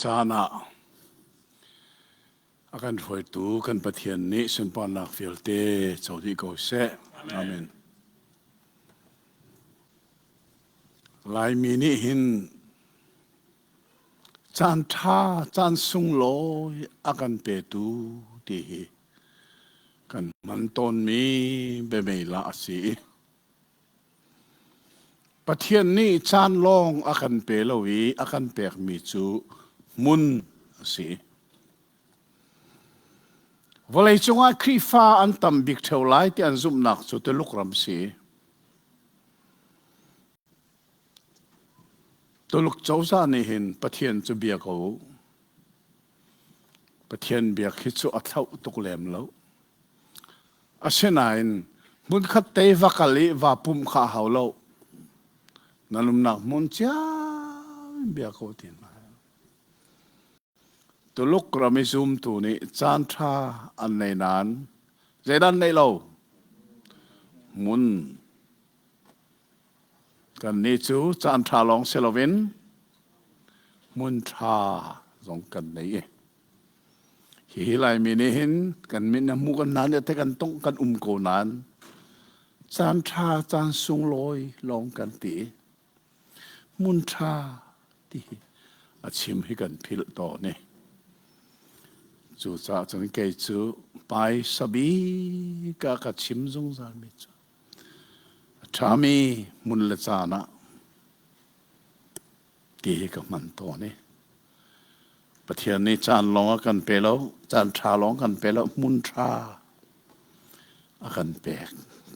caan ah a kan hruaitu kan Pathian nih sunparnak vialte co dih ko seh. Amen. Laimi nih hin caan ṭha, caan sunglawi a kan petu ti hi kan hman tawnmi biameila a si i Pathian nih caan lawng a kan pe lo i a kan pekmi cu hmun a si. Vawleicung ah Khrihfa an tam bik ṭheo lai ti an zumhnak cu Tuluk ram si. Tuluk cozah nih hin Pathian cu bia ko u. Pathian biak hi cu a thlauh tuk lem lo. Asinain hmunkhat te va kal i va pumh kha a hau lo. Nan umnak hmun cio in bia ko ti hna. Tuluk ram i zumtu nih caan ṭha an nei nain zeidah an neih lo? Hmun. Kannih cu caan ṭha lawng si loin hmun ṭha zong kan nei i hihi Laimi nih hin kan min a hmu kan hna nih te kan tongh kan um ko nain caan ṭha caan sunglawi lawng kan ti i hmun ṭha ti hi a chim hi kan philh tawn i cucaah cun kei cu paisa bik ah ka chim zungzalmi cu a ṭhami hmun le caan ah ti hi ka hman tawn i Pathian nih caan lawng a kan pe lo, caan ṭha lawng kan pe lo, hmun ṭha a kan pek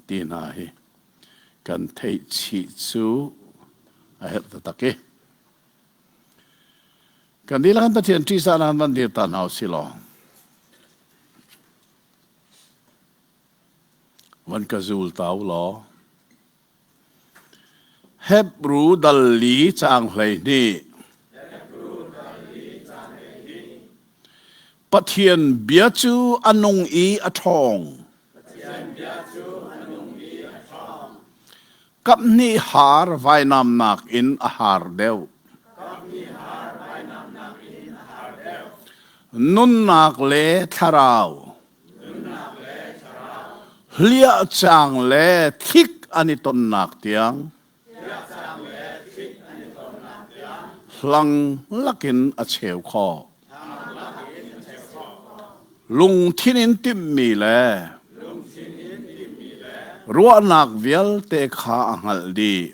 ti hna hi kan theih chih cu a herh taktak i kan dihlak in Pathian ṭihzahnak van dir ta hna usih law van ka zul ta u law Hebru dal li caang 12 Pathian bia cu a nung i a ṭhawng. Kaphnih haar vainamnak in a haar deuh. Nunnak le thlarau Hliahcang le thlik an i tonnak tiang hlang lakin a cheu khawh. Lungthin in timhmi le ruahnak vialte kha a hngalh dih.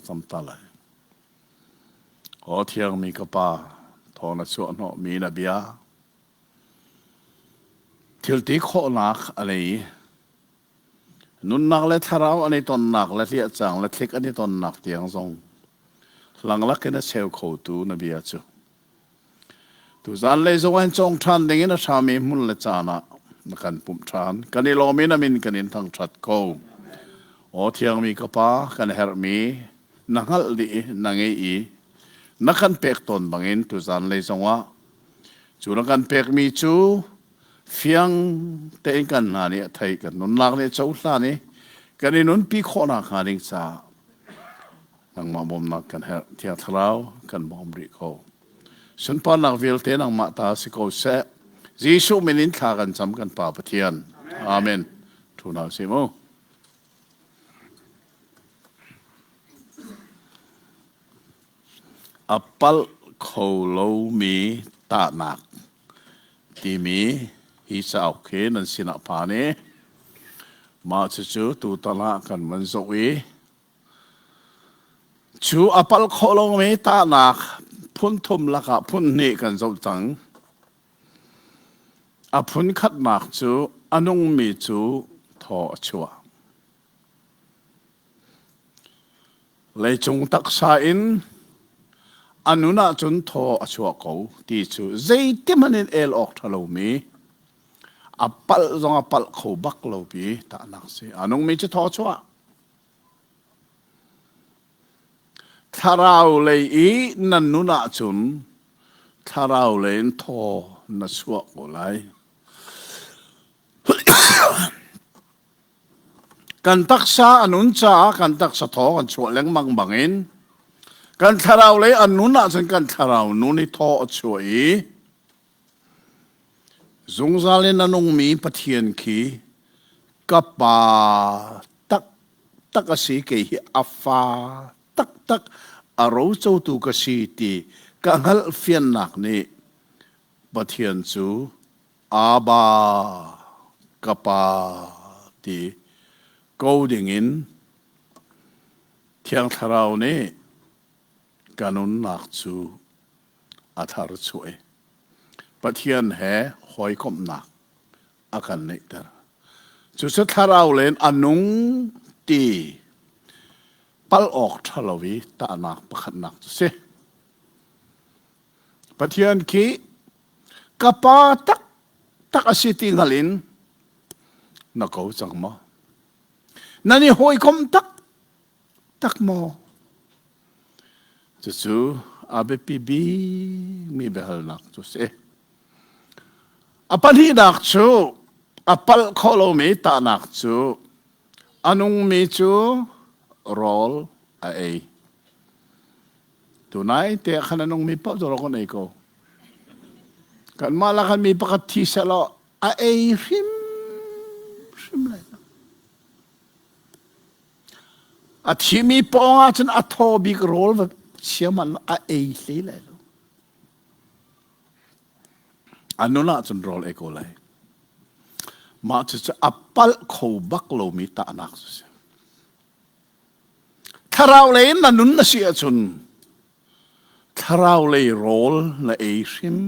Cam ta lai. Aw thiangmi ka Pa, thaw na chuahhnawhmi na bia. Thilti khawhnak a nei. Nunnak le thlarau an i tonnak le hliahcang le thlik an i tonnak tiang zong langlak in a cheu khotu na bia cu. Tuzan lei zong in cawng ṭhan ding in a ṭhami hmun le caan ah na kan pumh ṭhan. Kan i lawm i na min kan in thangṭhat ko. Aw thiangmi ka Pa, kan herhmi na hngalh dih i na ngei i na kan pek tawn bangin tuzan lei zongah cu na kan pekmi cu fiang tein kan hna nih a thei kan nunnak nih a cohlan i kan i nunpi khawhnak hnga ding caah nangmah bawmnak kan herh Thiang Thlarau kan bawm rih ko sunparnak vialte nangmah ta si ko seh Jesuh min in thla kan cam kan Pa Pathian Amen thu hna usih mu A palh kho lomi tahnak timi hi cauk hi nan sinah phan i mah cucu tutan ah kan van zoh i cu a palh khawh lomi tahnak phun thum lakah phun hnih kan zoh cang. A phun khatnak cu a nungmi cu thaw a chuah. Leicung taksa in a nun ahcun thaw a chuah ko ti cu zeitihmanh in el awk ṭha lomi a palh zong a palh kho bak lomi tahnak si. A nungmi cu thaw a chuah. Thlarau lei i nan nun ahcun thlarau lei in thaw na chuah ko lai. Kan taksa a nun caah kan taksa thaw kan chuah lengmang bangin Kan thlarau lei an nun ahcun kan thlarau nun i thaw a chuah i zungzal in a nungmi Pathian khi ka pa taktak a si kei hi a fa taktak a rocotu ka si ti ka hngalh fiannak nih Pathian cu Abba ka pa ti ko dingin Thiang Thlarau nih ka nunnak cu a thar chuah i Pathian he hawikomhnak a kan neihter. Cucu thlarau len a nung ti pal awk ṭha lo i tahnak pakhatnak cu si. Pathian khi ka pa taktak a si ti hngal in na ko cang maw? Nan i hawikom taktak maw? Cucu a biapi bikmi biahalnak cu a si. A pahnihnak cu a palh khawh lomi tahnak cu a nungmi cu rawl a ei. Tunai te ah khan a nungmi paoh cu rawl kan ei ko. Kanmah lakah mi pakhat thi sehlaw a ei hrimhrim lai lo. A thimi pawng ah cun a thaw bik rawl va siam an a ei hlei lai lo. A nun ah cun rawl ei ko lai. Mah cucu a palh kho bak lomi tahnak cu si. Thlarau lei in na nun na si ahcun thlarau lei rawl na ei hrim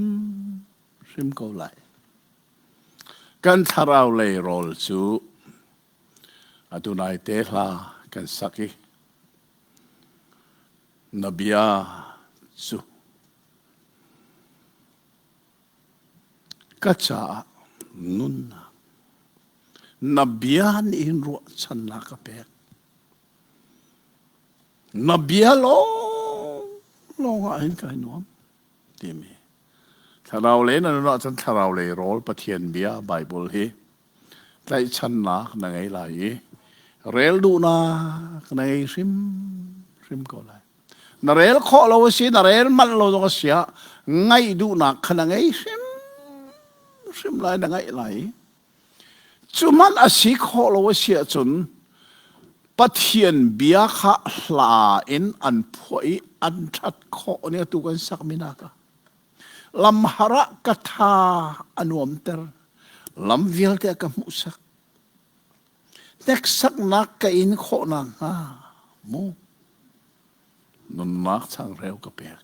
hrim ko lai. Kan thlarau lei rawl cu atu nai te hla kan sak i na bia cu ka caah nunnak na bia nih hin ruahchannak ka pek. Na bia lawng lawng ah hin kai nuam timi thlarau lei na nun ahcun thlarau lei rawl Pathian bia Bible hi tlaihchannak na ngei lai i rel duhnak na ngei hrim hrim ko lai. Na rel khawh lo a si, na rel manh lo zong a si ah ngaih duhnak kha na ngei hrim hrim lai, na ngaih lai. Cu hmanh a si khawh lo a si ahcun Pathian bia kha hla in an phuah i an ṭhat khawh ni atu kan sakmi nak ah. Lamhar ah ka tha a nuamter, lam vialte a ka hmuhsak. Hneksaknak ka in khawh nakhnga mu nunnak changreu ka pek.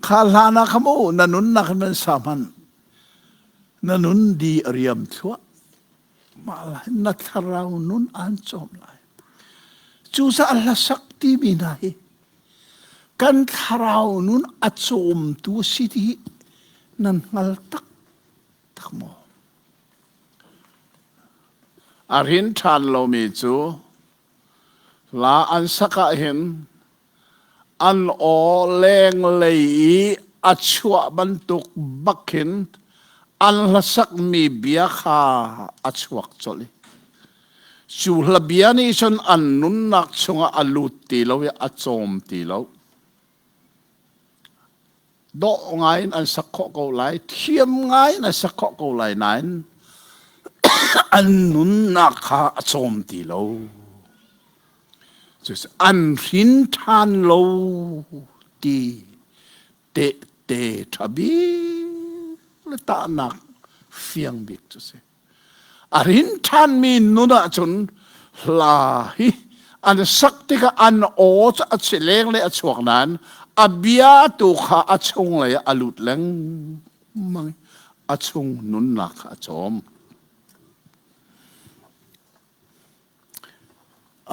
Kha hlan ah kha mu na nunnak in man sa hmanh na nun di a riam thluah mah lai na thlarau nun aan cawm lai. Cucaah hlasak timi hna hi kan thlarau nun a cawmtu si ti hi nan hngal tak tak maw? A rin ṭhan lomi cu hla an sak ahhin an aw lenglei i a chuah bantuk bak khin an hlasakmi bia kha a chuak colh i cu hla bia nih cun an nunnak chungah a lut ti lo i a cawm ti lo. Dawh ngai in an sak khawh ko lai, thiam ngai in an sak khawh ko lai nain an nunnak kha a cawm ti lo. Cucu an hrin ṭhan lo ti tehte ṭha bik le tahnak fiang bik cu si. A rin ṭhanmi nun ahcun hla hi an sak tikah an aw cu a si lenglei a chuak nain a bia tu kha a chunglei ah a lut lengmang i a chung nunnak kha a cawm.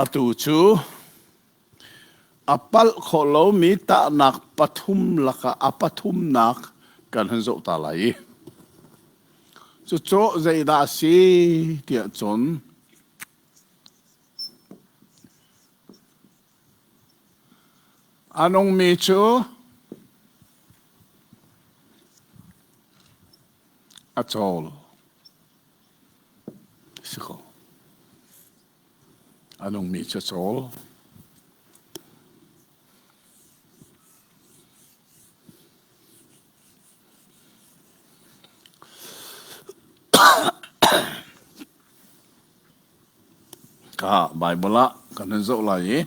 Atu cu a palh khawh lomi tahnak pathum lakah a pathumnak kan hun zoh ta lai i cucu zeidah a si tiah cun a nungmi cu a cawl. Si ko. A nungmi cu a cawl. kha Baibal ah kan hun zoh lai i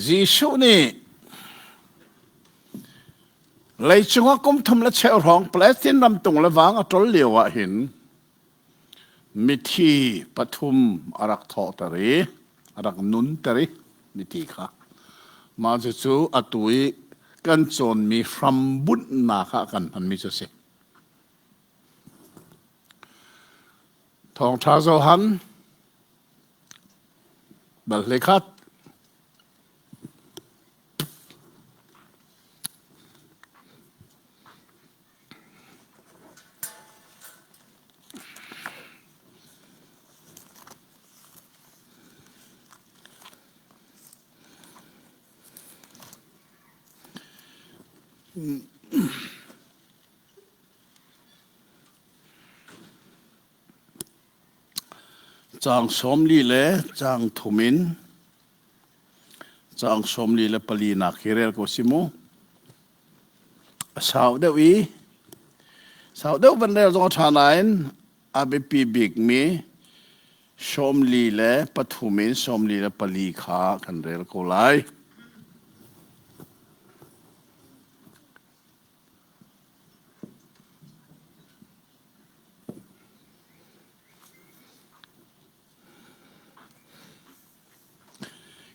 Jesuh nih leicung ah kum thum le cheu hrawng Palestine ram tung le vang a ṭol lio ah hin mithi pathum a rak thawhter i a rak nunter i mithi kha mah cucu atu i kan cawnmi hrambunhnak ah kan hmanmi cu a si. Thawngṭha Johan bal hlei khat. Caang 40 le caang thum in caang 44 nak hi rel ko si mu. A sau deuh i sau deuh van rel zong a ṭha nain a biapi bikmi 43 in 44 kha kan rel ko lai.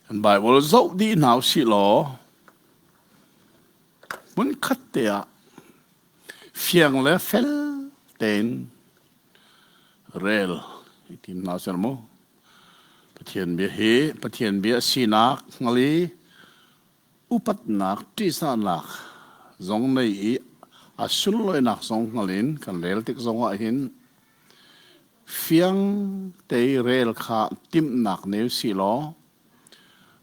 Kan Baibal zoh dih hna usih law hmunkhat te ah fiang le fel tein rel i tim hna seh mu. Pathian bia hi Pathian bia sinak hngal i upatnak ṭihzahnak zong nei i a sunlawinak zong hngal in kan rel tik zongah hin fiang te i rel kha timhnak nei usih law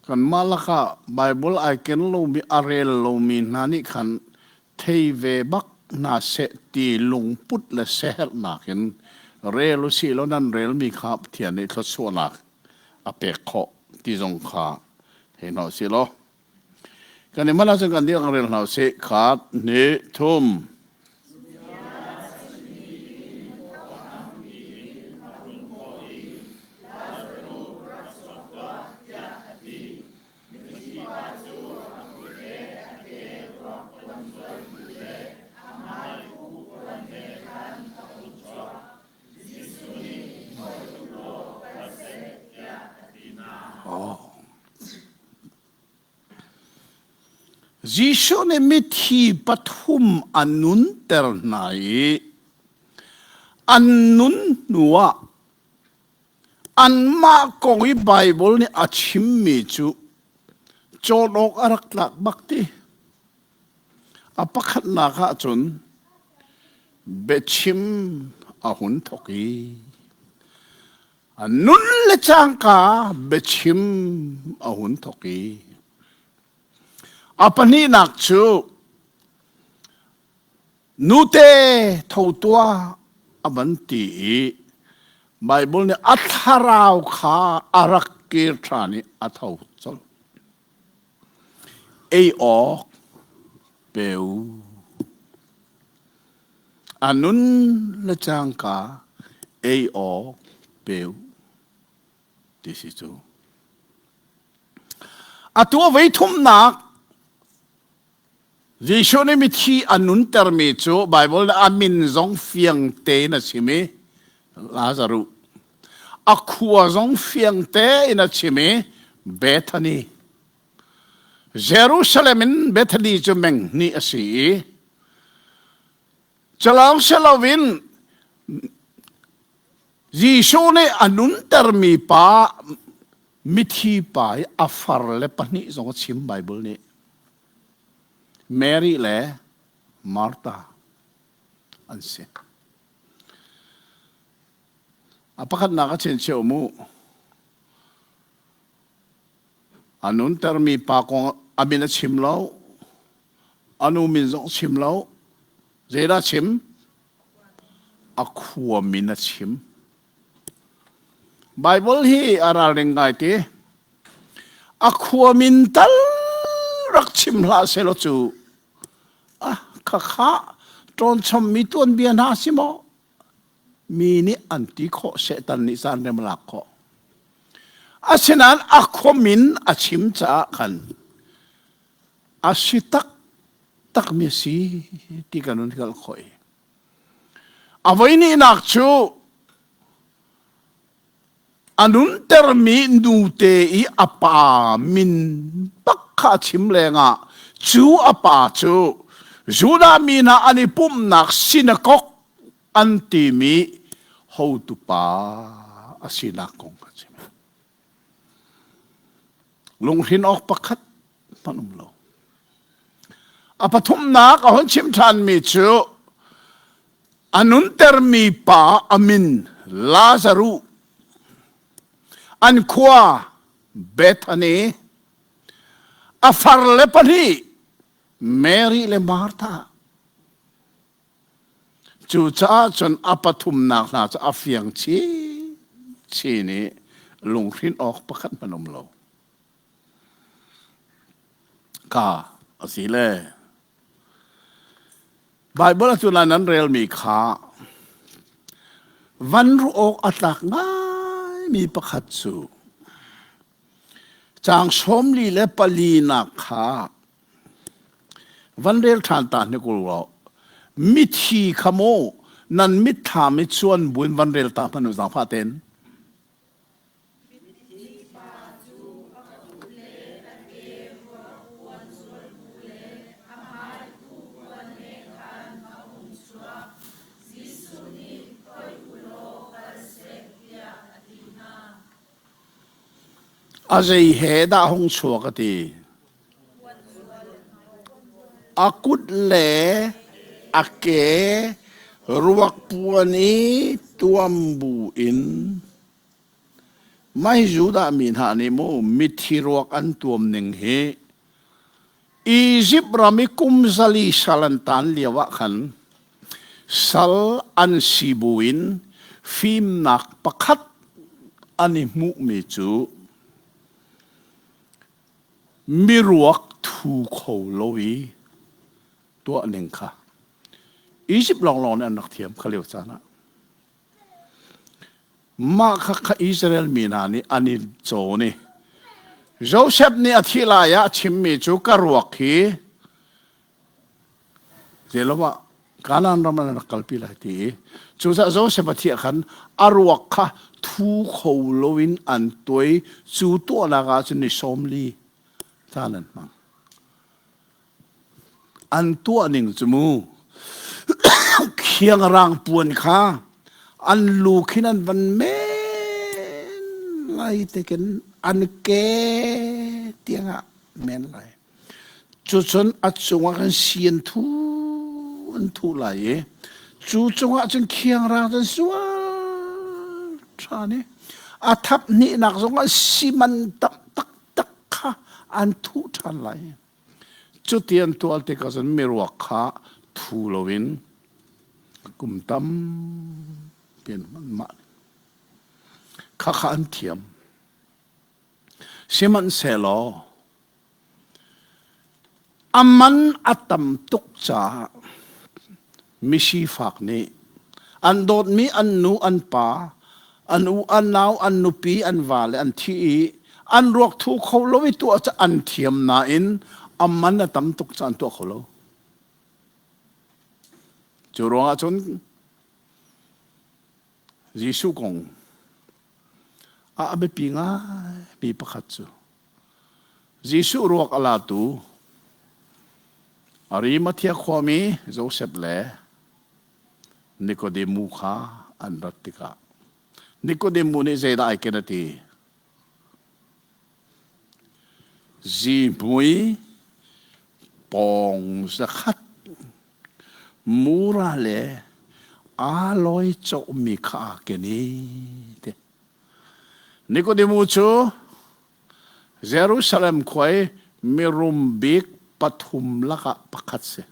kanmah lakah Baibal ai ken lomi a rel lomi hna nih khan thei ve bak hna seh ti lungput le siaherhnak in rel usih law nan relmi kha Pathian nih thluachuahnak a pek khawh ti zong kha thei hna usih law kan i hman ahcun kan dih rel hna usih khat hnih thum. Jesuh nih mithi pathum a nunter hna i an nun hnuah anmah kong i Baibal nih a chimmi cu cawn awk a rak tlak bak ti. A pakhatnak ahcun biachim a hun thawk i a nun le cangka biachim a hun thawk i a pahnihnak cu nute tho tuah a van ti i Baibal nih a thlarau kha a rak kir ṭhan i a tho colh. Ei awk pe u. A nun le cangka ei awk pe u ti si cu. Atu a voi thumnak Jesuh nih mithi a nuntermi cu Baibal nih a min zong fiang tein a chim i Lazaruh. A khua zong fiang tein a chim i Bethany. Jerusalem in Bethany cu meng hnih a si i culawng si loin Jesuh nih a nuntermi pa mithi pa i a far le pahnih zong a chim Baibal nih. Mary le Martha an si. A pakhatnak a chincheu mu. A nuntermi pa kong a min a chim lo. A nu min zong chim lo. Zeidah chim? A khua min a chim. Baibal hi a ralring ngai ti. A khua min tal rak chim hlah selaw cu ah khakha ṭawnchommi tuanbia hna si maw? Mi nih an ti khawh, Satan nih caan rem a lak khawh. Asinain a khua min a chim caah khan a si taktakmi a si ti kan hun hngalh khawh i a voihnihnak cu a nuntermi nute i a pa min bak kha a chim lengah cu a pa cu Judah mi hna an i pumhnak sinakok an timi hotu pa a sinak kong kha chim. Lunghrin awk pakhat hmanh um lo. A pathumnak a hun chim ṭhanmi cu a nuntermi pa a min Lazaruh an khua Bethany a farle pahnih Mary le Martha Cucaah cun a pathumnak hna cu a fiang chinchin i lunghrinh awk pakhat hmanh um lo. Ka a si le Baibal atu lai nan relmi kha van ruah awk a tlak ngaimi pakhat cu caang 44 nak kha Van rel ṭhan ta hnik u law mithi kha maw nan mitthlam i chuan buin van rel ta hmanh u zaangfah tein. Mithi pa cu a kut le a ke ruak puan zual bu le a hmai khuh puan he khan a hung chuak. Jesuh nih, Phoih u law kal seh, tiah a ti hna. A zei he dah hung chuak a ti. A kut le a ke ruak puan i tuam bu in mei Judah mi hna nih mu mithi ruak an tuam ning hi Izipt ram i kum zali sal an tan lio ah khan sal an si buin fimnak pakhat an i hmuhmi cu miruak thu kho lo i tuah ning kha Izipt lawnglawng nih an rak thiam kha lio caan ah. Mah kha kha Israel mi hna nih an i cawn i Josef nih a thih lai ah a chimmi cu ka ruak hi zeiloah Kanaan ram ah nan rak kalpi lai ti i cucaah Josef a thih ah khan a ruak kha thu kho loin an tuai cu tuahnak ah cun ni 40 caan an hmang. An tuah ning cu mu khiangrang puan kha an lu khin an van men lai te khin an ke tiangah men lai. Cucun a cungah khan sian thu an thuh lai i cu cungah cun khiangrang cun sual ṭhan i a thap hnihnak zongah siman tak taktak kha an thuh ṭhan lai. Cuti an tuah tikah cun miruak kha thu loin kum tampi an hman mah. Khakha an thiam. Sihmanhsehlaw a man a tam tuk caah misifak nih an dawtmi an nu an pa an u an nau an nupi an vale an thi i an ruak thu kho lo i tuah cu an thiam nain a man a tam tuk caah an tuah kho lo. Cu ruangah cun Jesuh kong ah a biapi ngaimi pakhat cu Jesuh ruak a latu Arimathea khuami Josef le Nikodemu kha an rat tikah Nikodemu nih zeidah ai ken a ti? Zihmui pawng zakhat mura le aa lawi cawhmi kha aa ken i ti. Nikodemu cu Jerusalem khua i mirum bik pathum lakah pakhat si.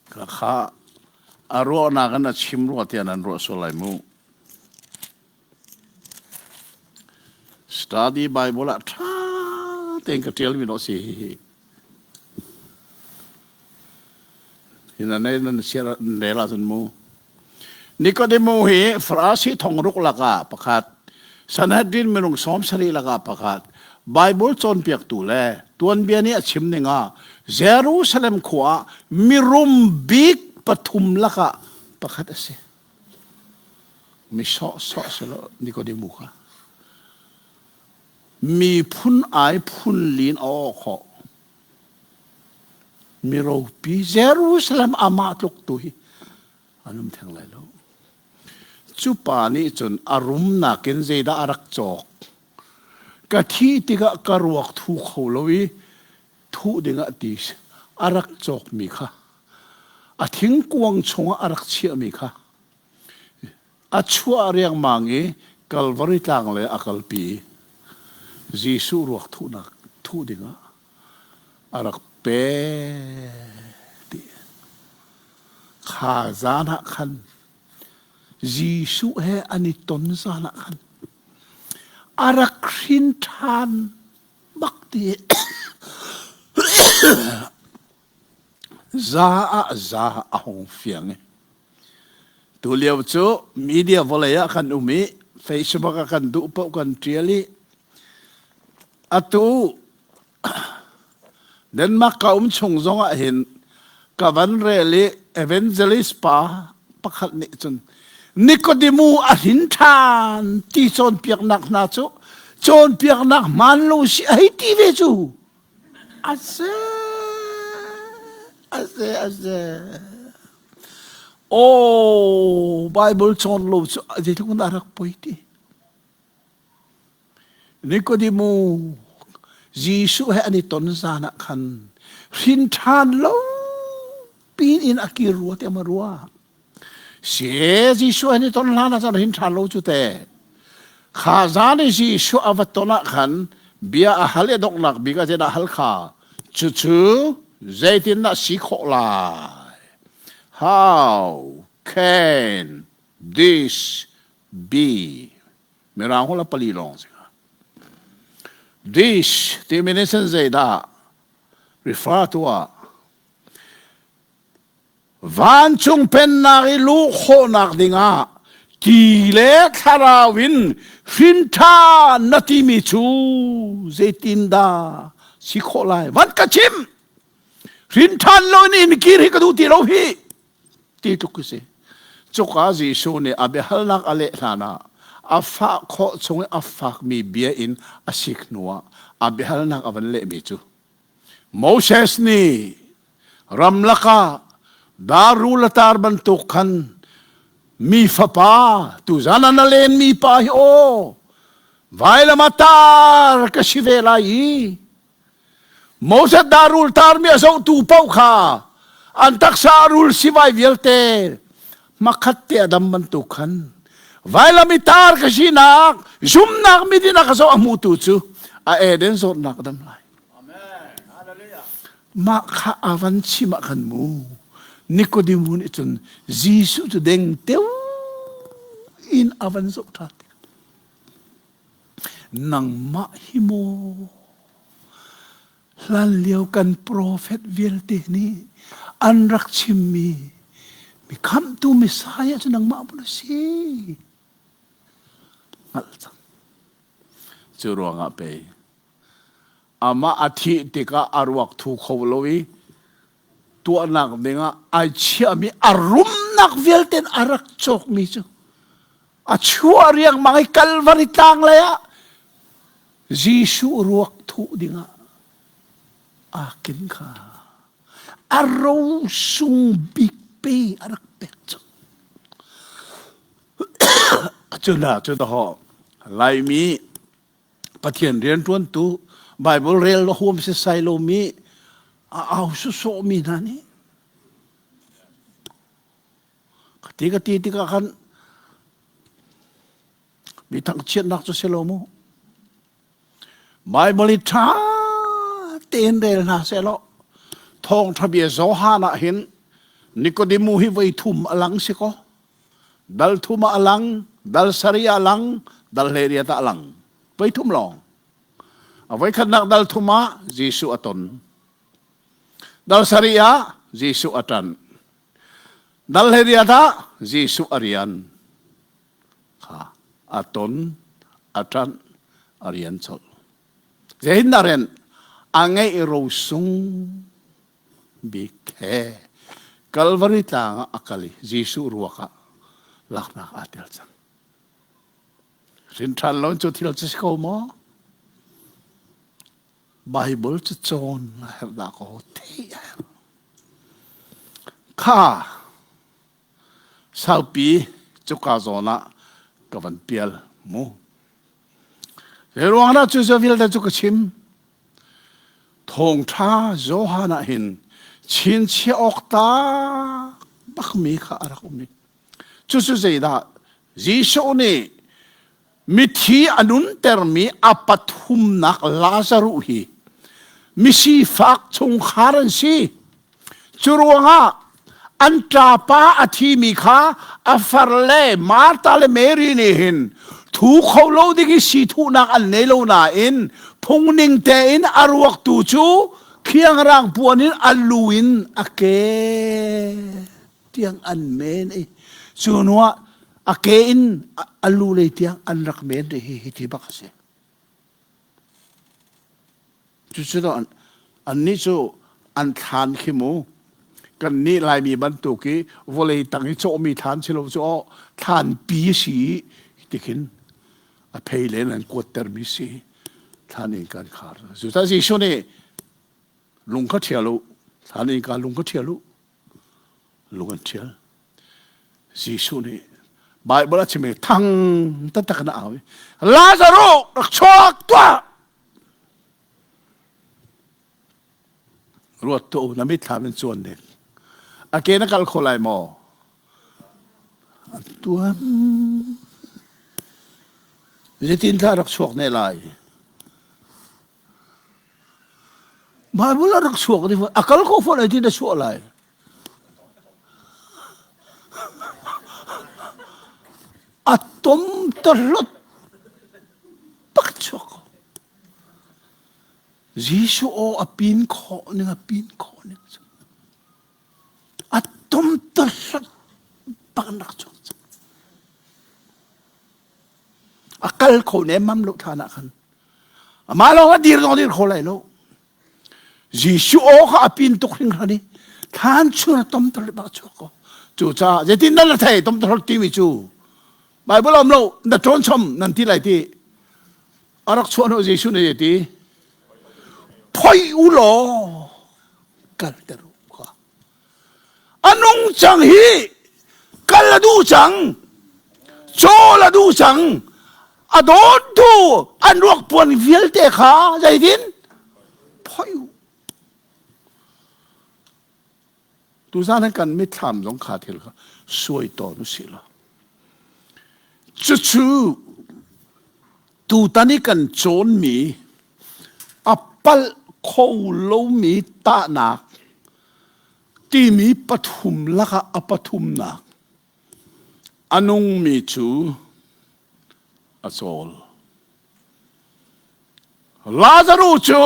Khakha a ruahnak in a chim rua tiah nan ruah sual lai mu. Study Bible ah ṭha tein ka ṭialmi dawh si hihi. Hina nei nan siar rel ahcun mu. Nikodemu hi Farasi thongruk lakah pakhat, Sanhedrin minung 70 lakah pakhat, Bible cawnpiaktu le tuanbia nih a chim ning ah Jerusalem khua ah mirum bik pathum lakah pakhat a si. Mi sawhsawh si lo Nikodemu kha. Miphun ai phun lin a aw khawh. Miropi Jerusalem amah tluk tu hi an um theng lai lo. Cu pa nih cun a rumnak in zeidah a rak cawk? Ka thih tikah ka ruak thu kho lo i thuh dingah ti a rak cawkmi kha a thingkuang chungah a rak chiahmi kha a chuah riangmang i Kalvari tlang le a kalpi i Jesuh ruak thuhnak thuh dingah a rak pe ti. Kha zan ah khan Jesuh he an i ton zan ah khan a rak hrin ṭhan bak ti za ah za a hung fiang i tulio cu media vawlei ah kan um i Facebook ah kan duh paoh kan ṭial i atu Denmark ka um chung zong ah hin ka van rel i evangelist pa pakhat nih cun Nikodemu a hrin ṭhan ti cawnpiaknak hna cu cawnpiaknak hmaan lo si a hei ti ve cu a si a si a si Oh Bible cawn lo cu zeitluk in dah rak poi ti Nikodemu Jesuh he an i ton zan ah khan hrin ṭhan lo pin in a kir rua tiah ma ruah. Si Jesuh he an i ton hlan ah cun hrin ṭhan lo cu te. Kha zan i Jesuh a va ton ah khan bia a hal i donghnak bik ah zeidah hal kha cucu zeitindah si khawh lai? How can this be? Mirang holh a pali lawng si kha. This timi nih cun zeidah refer to ah vancung pennak i luh khawhnak dingah ti le thlarau in hrin ṭhan na timi cu zeitindah si khawh lai van ka chim hrin ṭhan lo in in kir hi ka duh ti lo hi ti tluk si. Cuka Jesuh nih a biahalnak a leh hlanah a fah khawh chung i a fakmi bia in a sik hnuah a biahalnak a van lehmi cu Moses nih ramlak ah darul a tar bantuk khan mi fapa tuzan ah na lenmi pa hi aw vailam ah tar ka si ve lai i Moses darul tarmi a zohtu paoh kha an taksa rul sivai vialte hmakhat te a dam bantuk khan vailam i tar ka sinak zumnak mit in a ka zoh a hmutu cu a Eden zawtnak a dam lai. Mah kha a van chim ah khan mu Nikodemu nih cun Jesuh cu deng teu in a van zoh ṭhan. Nangmah hi maw hlanlio kan profet vialte nih an rak chimmi mi khamhtu Messiah cu nangmah maw na si? Hngalh cang. Cu ruangah pei amah a thih tikah a ruak thu kho lo i tuahnak dingah ai chiahmi a rumnak vialte a rak cawkmi cu a chuah riangmang i Kalvari tlang lei ah Jesuh ruak thuh dingah aa kin kha a rosung bik pe a rak pek cu cuna cu daho Laimi Pathian rianṭuantu Bible rel na huam sisai lomi a au sawsawhmi hna nih ka ti ka ti tikah khan mi thangchiatnak cu si lo mu Bible i ṭha tein rel hna sehlaw thawngṭha bia Johan ah hin Nikodemu hi voi thum a lang si kaw dal thum ah a lang dal sari ah a lang dal 18 ah a lang voi thum lawng a voi khatnak dal thum ah Jesuh a ton dal sari ah Jesuh a ṭan. Dal he riat ah Jesuh a rian kha a ton, a ṭanh, a rian colh. Zeitindah rian a ngeih rosung bik he Kalvari tlang ah a kal i Jesuh ruak ah laknak aa tel cang. Hrin ṭhan lo cu thil cu si ko maw? Bible cu cawn a herh dah kaw theih a herh. Kha saupi cuka zawn ah ka van pial mu. Zei ruang dah cu vialte cu ka chim? Thawngṭha Johan ah hin chinchiah awk tak bakmi kha a rak um i cucu zeidah Jesuh nih mithi a nuntermi a pathumnak Lazaruh hi misifak chungkhar an si. Cu ruangah an ṭapa a thimi kha a far le Martha le Mary nih hin thu kho lo ding i si thuhnak an nei lo nain phungning tein a ruak tu cu khiangrang puan in a lu in a ke tiang an men i cu hnuah a ke in a lu lei tiang an rak men rih hi hi ti bak a si. Cucu annih cu an thlan khi mu kannih Laimi bantuk i vawlei tang i cawhmi thlan si lo cu aw thlanpi si ti khin a phei len an kuattermi si thlan in kan khar. Cucaah Jesuh nih lung kha ṭhial u, thlan in ka lung kha ṭhial u, lung an ṭhial. Jesuh nih Baibal a chimmi thang taktak in a au i Lazaruh rak chuak tuah! Ruat tuah u, na mitthlam in cuan ding. A ke na kal kho lai maw? Tuan. Zeitin thla rak chuak ne lai? Bible a rak chuak ding a kal kho fawn ai tin a chuah lai. A tom ta hlot pak chuak ko. Jesuh aw a pin khawh ning a pin khawh ning cu. A tom ta hlot pak rak chuak cang. A kal kho ne mam lo thlan ah khan. Amah lawng a dir zong dir kho lai lo. Jesuh aw kha a pin tuk hringhran i thlan chung a tom tar bak chuak ko. Cucaah zeitin nan la thei tom tar timi cu Bible om lo na ṭawn chom nan ti lai ti a rak chuah hnawh Jesuh nih ti phoi u law kalter u kha a nung cang hi kal a duh cang cawl a duh cang a dawntu an ruak puan vialte kha zeitin phoi u tuzan ah kan mitthlam zong kha thil kha suai tawn u sih law cucu tutan i kan cawnmi a palh kho lomi tahnak timi pathum lakah a pathumnak a nungmi cu a cawl. Lazaruh cu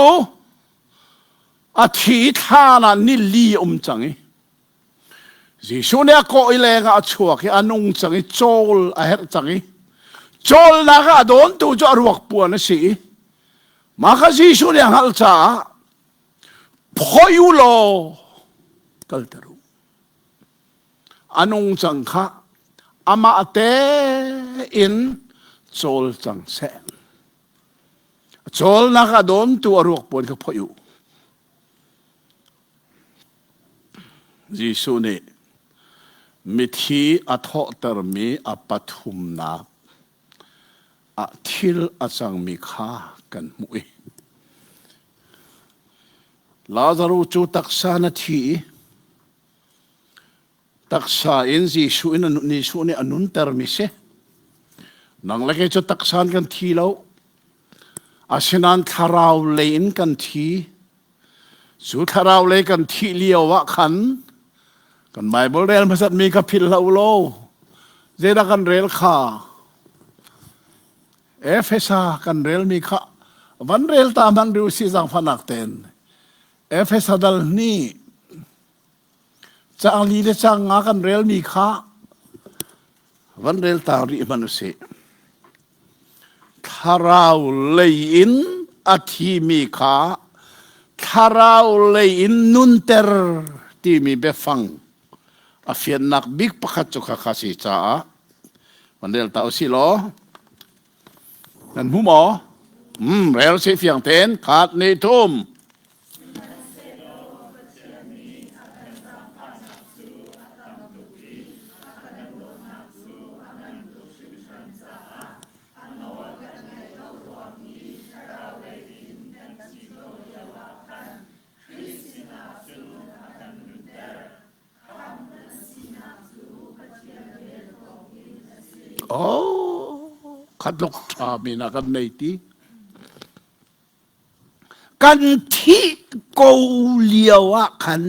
a thi thlan ah ni li um cang i Jesuh nih a kawh i lengah a chuak i a nung cang i cawl a herh cang i cawlnak ah a dawntu cu a ruak puan a si i mah kha Jesuh nih a hngalh caah phoi u law kalter u a nung cang kha amah tein cawl cang seh cawlnak a dawntu a ruak puan kha phoih u Jesuh nih mithi a thawhtermi a pathumnak ah thil a cangmi kha kan hmuh i Lazaruh cu taksa na thi i taksa in Jesuh in Jesuh nih a nuntermi si. Nang le kei cu taksa in kan thi lo. Asinain thlarau lei in kan thi. Cu thlarau lei kan thih lio ah khan kan Bible rel hmasatmi kha philh hlah u law zeidah kan rel kha Efesa kan relmi kha van rel ta hmanh rih usih zaangfahnak tein Efesa dal hnih. Caang li le caang nga kan relmi kha van rel ta rih hmanh usih. Thlarau lei in a thimi kha thlarau lei in nunter timi biafang a fiannak bik pakhat cu khakha si caah van rel ta usih law nan hmu maw? Rel si fiang tein khat ni thum. Sihmanhsehlaw Pathian nih a kan zaangfahnak cu a tam tuk i a kan dawtnak cu a ngan tuk hringhran caah a nawl kan ngaih lo ruang i thlarau lei in kan thi ko lioah khan Khrih sinah cun a kan nunter. Khamh kan sinak cu Pathian vel thawngin a si. Oh, khatluk ṭha mi na kan nei ti. Kan thih ko lio ah khan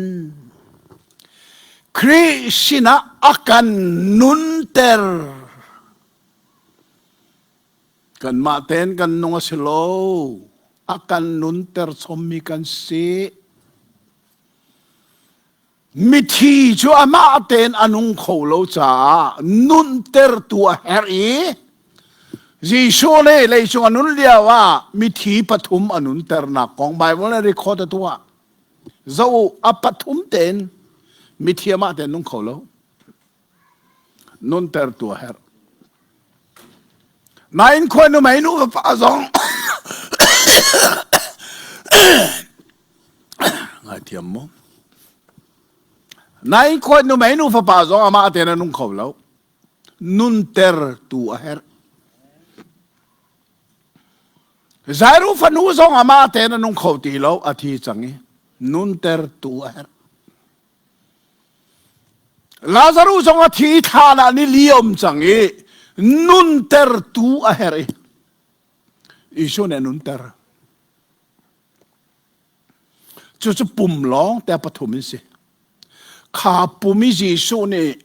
Khrih sinah a kan nunter. Kanmah tein kan nung a si lo. A kan nunter chommi kan si. Mithi cu amah tein a nung kho lo caah nuntertu a herh i Jesuh nih leicung a nun lio ah mithi pathum a nunternak kong Baibal nih record a tuah. Zoh u, a pathum tein mithi amah tein nung kho lo. Nuntertu a herh. Nain khua nu mei nu va zong ngaithiam mu. Nain khua nu mei nu fapa zong amah tein a nung kho lo. Nunter tu a herh. Zairu fanu zong amah tein a nung kho ti lo, a thi cang i nunter tu a herh. Lazarus zong a thi thlan ah ni liam cang i nuntertu a herh i Jesuh nih a nunter. Cucu pum lawng te pathum in si. Kha pum i Jesuh nih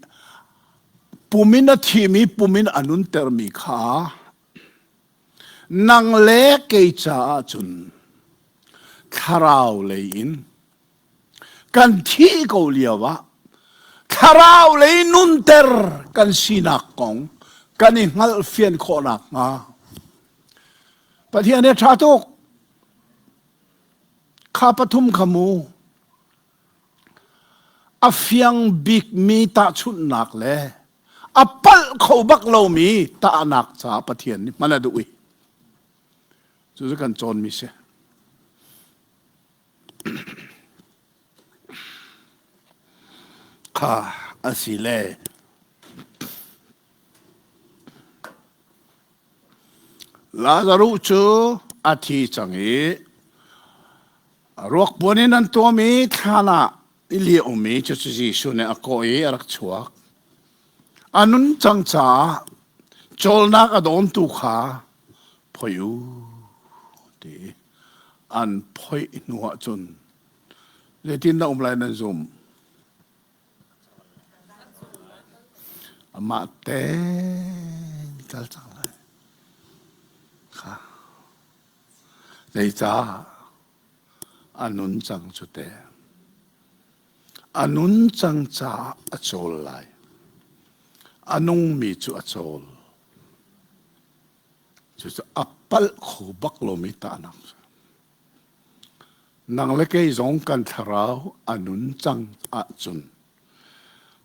pum in a thimi pum in a nuntermi kha nang le kei caah cun thlarau lei in Kan thih ko lio ah thlarau lei nunter kan sinak kong kan i hngalhfian khawh nakhnga Pathian he ṭha tuk. Kha pathum kha mu a fiang bikmi tahchunhnak le a palh kho bak lomi tahnak caah Pathian nih hman a duh i cucu kan cawnmi si. Kha a si le Lazaruh cu a thi cang i ruak puan in an tuam i thlan ah i liahmi cu Jesuh nih a kawh i a rak chuak. A nun cang caah cawlnak a dawntu kha phoih u ti an phoih hnu ahcun zeitindah um lai nan zum? Amah tein kal cang lai. Kha. Zeicah a nun cang cu te. A nun cang caah a cawl lai. A nungmi cu a cawl. Cucu a palh kho bak lomi tahnak cu. Nang le kei zong kan thlarau a nun cang ahcun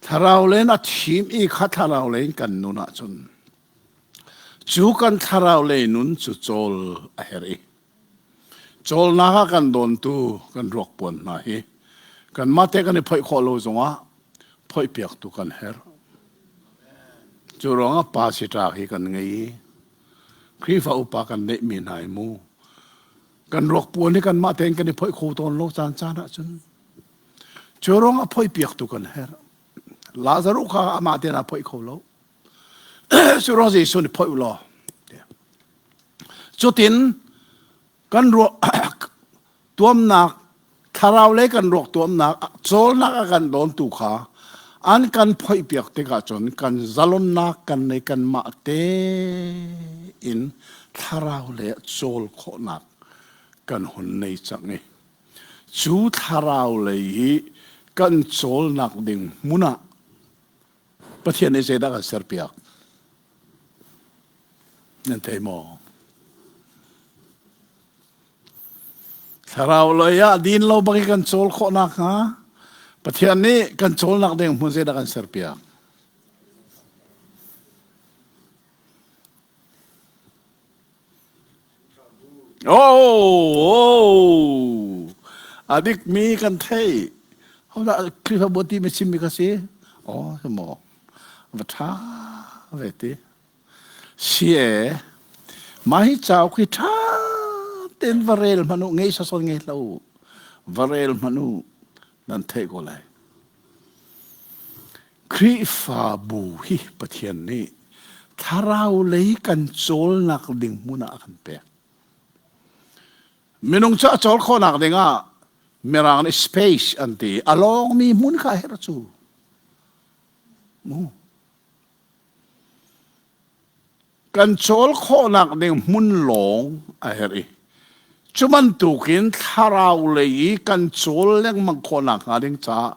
thlarau len a thim i kha thlarau len kan nun ahcun cu kan thlarau lei nun cu cawl a herh i cawlnak ah kan dawntu kan ruak puan hna hi kanmah te kan i phoih khawh lo zongah phoihpiaktu kan herh. Cu ruangah pa siṭa hi kan ngei i Khrihfa upa kan neihmi hna hi mu kan ruak puan hi kanmah tein kan i phoih kho tawn lo caan caan ahcun cu ruangah phoihpiaktu kan herh. Lazaruh kha amah tein aa phoih kho lo. Cu ruang Jesuh nih phoih u law. Cutin kan ruak tuamnak thlarau lei kan ruak tuamnak cawlnak a kan dawntu kha an kan phoihpiak tikah cun kan zalonnak kan nei kanmah tein thlarau lei cawl khawhnak kan hun nei cang i cu thlarau lei hi. Kan cawlnak ding hmun ah Pathian nih zeidah kan serpiak? Nan thei maw? Thlarau lei ah din lo bak i kan cawl khawh nakhnga Pathian nih kan cawlnak ding hmun zeidah kan serpiak? Oh, oh, a dikmi kan theih. Hodah Khrihfabu ti mi chimmi ka si? Oh, si maw? Va ṭha ve ti. Si e, mah hi cauk hi ṭha tein va rel hmanh u, ngei sasawn ngei hlah u. Va rel hmanh u, nan theih ko lai. Khrihfabu hi Pathian nih thlarau lei kan cawlnak ding hmun ah a kan pek. Minung cu a cawl khawhnak ding ah Mirang nih space an ti. A lawngmi hmun kha a herh cu. Mu. Kan cawl khawhnak ding hmun lawng a herh i cu bantukin thlarau lei i kan cawl lengmang khawhnak hnga ding caah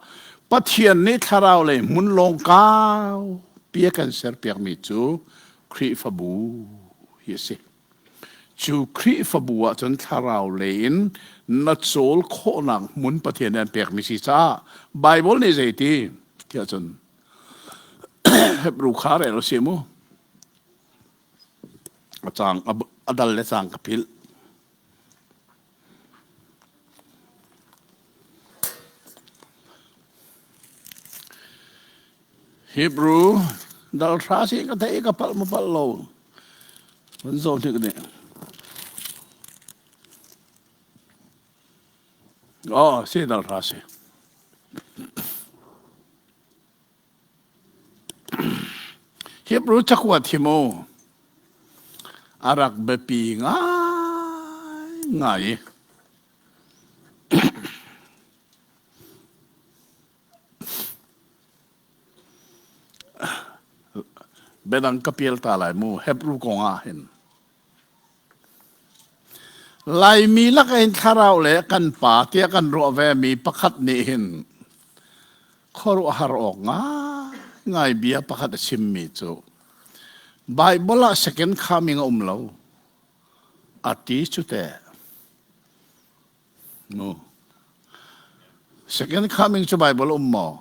Pathian nih thlarau lei hmun lawng kau pi a kan serpiakmi cu Khrihfabu hi a si. Cu Khrihfabu ah cun thlarau lei in na cawl khawhnak hmun Pathian nih an pekmi si caah Baibal nih zeiti tiah cun Hebrew kha rel a si mu. A cang a dal le cang ka philh. Hebrew dal hra si ka thei ka palh ma palh lo. Van zo hnik nih. Oh, si dal hra si. Hebrew cakuat hi mu a rak biapi ngaingai. Biadang ka pial ta lai mu Hebrew kong ah hin. Laimi lak in thlarau le kan pa tiah kan ruah ve mi pakhat nih hin khuaruahhar awk ngaingai bia pakhat a chimmi cu Bible ah second coming a um lo a ti cu teh. Mu. Second coming cu Bible um maw?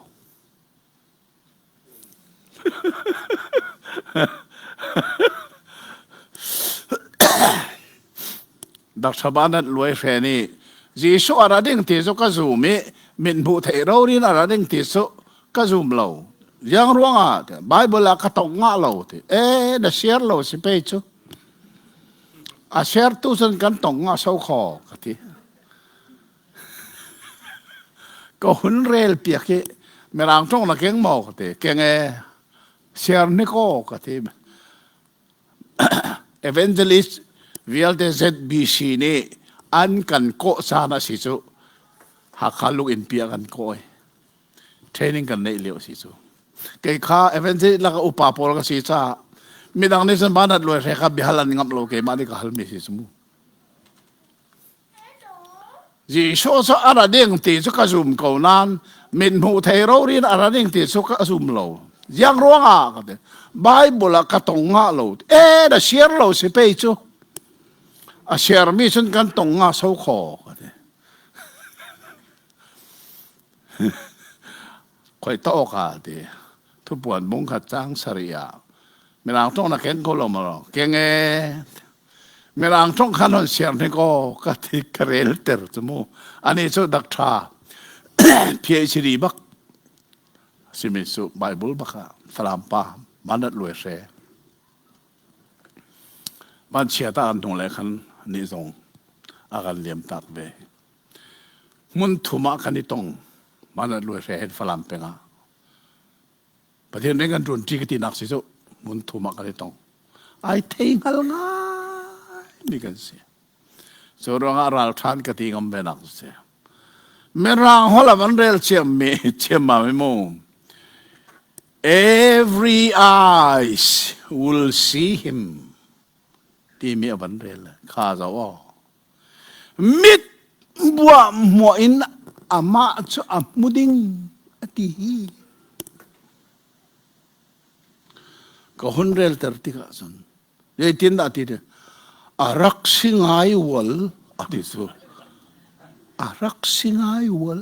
Dr. Banat Luai Hre nih Jesuh a ra ding ti cu ka zum i mit hmuh theih rorin a ra ding ti cu ka zum lo. Ziang ruangah Bible ah ka tong ngah lo ti. E na share lo si pe cu. A share tu cun kan tong ngah so kho ka ti. Ka hun rel piak i Mirang ṭong na keng maw ka ti. Keng e share ni ko ka ti. Evangelist vialte ZBC nih an kan kawh caan a si cu Hakha lung in pia kan kawh i training kan neih lio a si cu. Kei kha evangelist laka upa pawl ka si caah midang nih cun banat luai hre kha biahal an ngamh lo keimah nih ka halmi si cu mu. Jesuh cu a ra ding ti cu ka zum ko nain mithmuh thei rorin a ra ding ti cu ka zum lo. Ziang ruangah ka ti. Bible ah ka tong ngah lo. E na share lo si pei cu. A share mi cun kan tong nga so kho ka ti. Khoi ta awk ti. Thupuan bung khat cang sari ah. Mirang tong na keng ko lo ma Keng e. Mirang ṭong khan hon siar hnik aw ka ti ka rel ter cu mu. Ani cu dak ṭha PhD bak simi cu Bible bak ah Falam pa manat luai hre. Van chia ta an hnung le khan ni zong a kan liam tak ve. Hmun thum ah kan i tong manat luai hre hen Falam peng ah. Pathian rian kan ṭuan ṭi ka tinak si cu hmun thum ah kan i tong. Ai thei hngal ngai mi kan si. Cu ruangah ralṭhan ka ti ngam ve nak si. Mirang holh ah van rel ciam mi ciam ma mi mu. Every eyes will see him timi a van rel kha zo aw. Mit buah muah in. Amah cu a hmu ding a ti hi. Ka hun relter tikah cun zeitindah ti ti a rak si ngai ual a ti cu. A rak si ngai ual.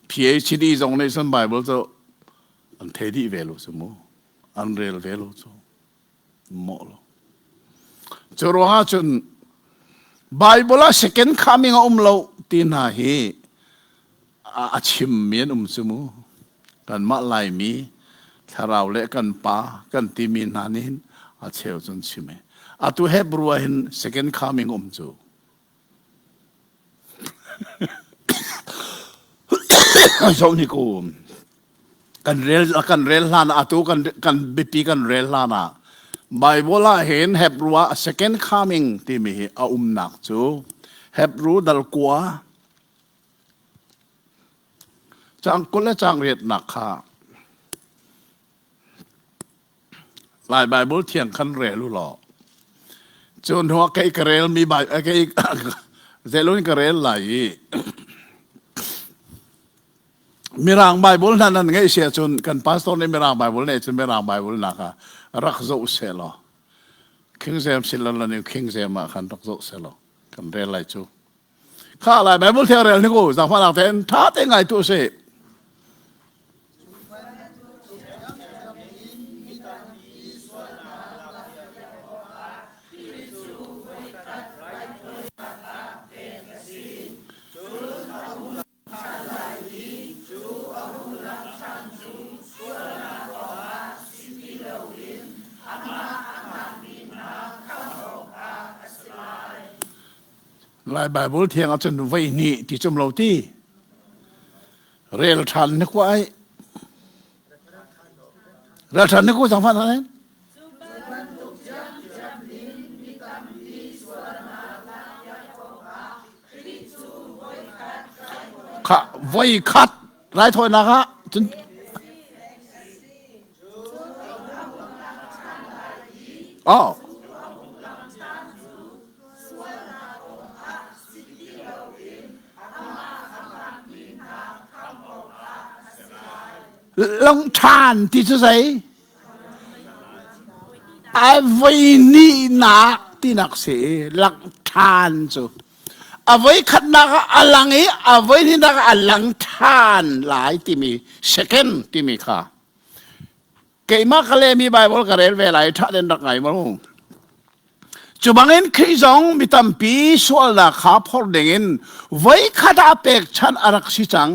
PhD zong nih cun Bible cu an thei dih ve lo cu mu. An rel ve lo cu. Mawh lo. Cu ruangah cun Bible ah second coming a um lo ti hna hi a chimmi an um cu mu. Kanmah Laimi thlarau le kan pa kan timi hna nih hin a cheu cun chim e. Atu Hebrew ah hin second coming um cu. Zo ni ku kan rel kan rel hlan atu kan kan biapi kan rel hlan ah Bible ah hin Hebrew ah second coming timi hi a umnak cu Hebrew dal kua cang 20 le cang riatnak kha Lai Bible thiang khan rel u law cu hnuah kei ka rel mi kei zelun ka rel lai i Mirang Bible hna nan ngeih si ahcun kan pastor nih Mirang Bible nei cun Mirang Bible nak ah rak zoh seh law King James silaloin King James ah khan rak zoh seh law kan rel lai cu. Kha lai Bible thiang rel ni ku zaangfahnak tein ṭha te ngai tu si. Lai Bible thiang ahcun voi hnih ti cum lo ti. Rel ṭhan ni kwa ai. Rel ṭhan ni ku zang fan ai. Kha voi khat raithawinak ah cun Oh. Long ṭhan ti cu zei? A voi hnihnak tinak si langh ṭhan cu. A voi khatnak ah a lang i a voi hnihnak ah a lang ṭhan lai timi second timi kha. Keimah ka lehmi Bible ka rel ve lai ṭha den rak ngai maw? Cu bangin Khrih zong mi tampi sualnak kha phor dingin voikhat ah pekchanh a rak si cang.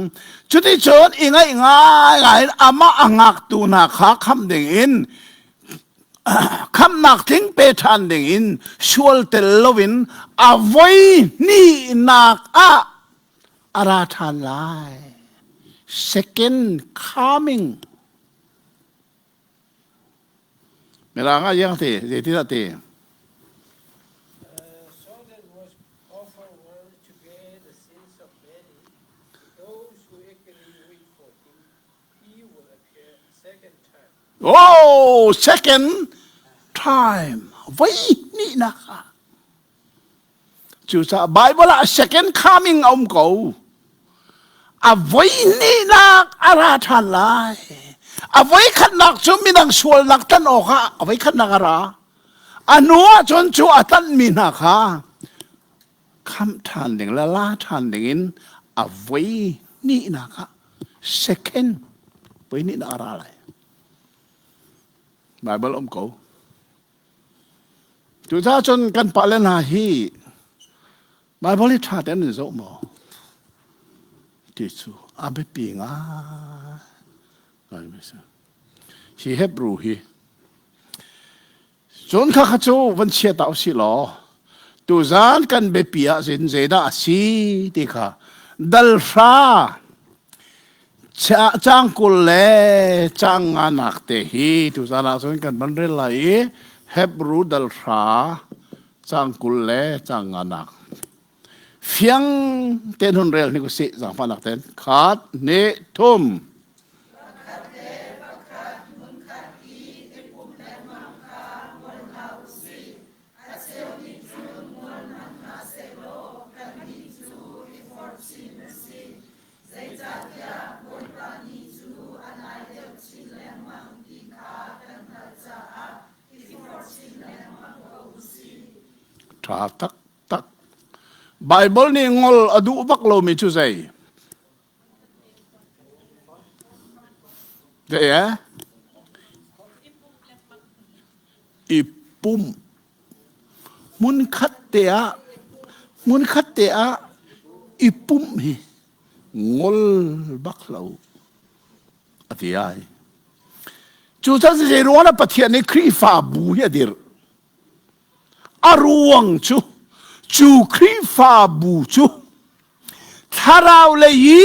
Cuticun i ngaih ngaingai in amah a ngaktu hna kha khamh dingin khamhnak tling pe ṭhan dingin sual tel loin a voi hnihnak ah a ra ṭhan lai. Second coming. Mirang ah iang ti, zeitin ah ti? So that was offered once to bear the sins of many, those who eagerly wait for him, he will appear a second time. Oh, second time. Voi hnihnak ah. Cucaah Bible ah second coming a um ko. A voi hnihnak a ra ṭhan lai. A voi khatnak cu midang sualnak tan awkah a voi khatnak a ra. A hnu ahcun cu a tanhmi hna kha khamh ṭhan ding le la ṭhan ding in a voi hnihnak ah second voi hnihnak a ra lai. Bible um ko. Cucaah cun kan pale hna hi Baibal hi ṭha tein an zoh maw ti cu a biapi ngai mi si. Hi Hebrew hi cun kha kha cu van chia ta usih law tuzan kan biapi ah zin zeidah a si ti kha dal hra Caang 20 le caang nganak te hi tuzan ah cun kan van rel lai i Hebru dal hra caang 20 le caang nganak. Fiang tein hun rel hnik usih zaangfahnak tein. Khat, hnih, thum. Pakhat le pakhat hmunkhat i i pumh lengmang kha ngol hna u sih. A cheu nih cun ngol hmanh hna sehlaw kannih cu. Ṭha taktak. Baibal nih ngol a duh bak lomi cu zei? Zei eh? I pumh. Hmunkhat te ah hmunkhat te ah i pumh hi ngol bak lo a ti ai. Cucaah zei ruang ah Pathian nih Khrihfabu hi a dirh? A ruang cu cu Khrihfabu cu thlarau lei i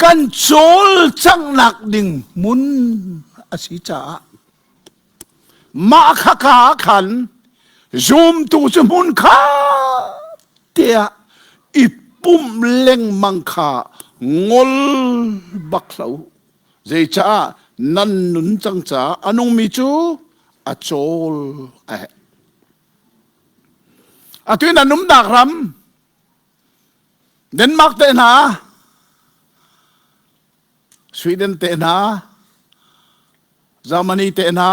kan cawlcanghnak ding hmun a si caah mah khaka ah khan zumtu cu hmun kha tiah i pumh lengmang kha ngol bak hlah u. Zeicah nan nun cang caah a nungmi cu a cawl a herh. Atu in an umnak ram Denmark te hna Sweden te hna Germany te hna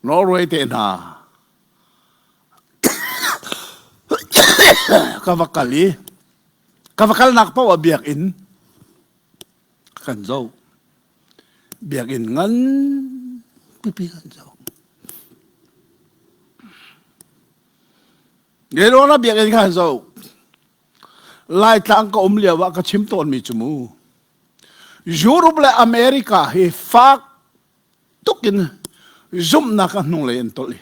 Norway te hna ka va kal i ka va kalnak paoh ah biakinn kan zoh. Biakinn ngan pipi kan zoh. Gelawn ah biakinn kan zoh. Laitlang ka um lio ah ka chim tawnmi cu mu. Europe le America hi fak tuk in zumhnak a hnunglei an tolh i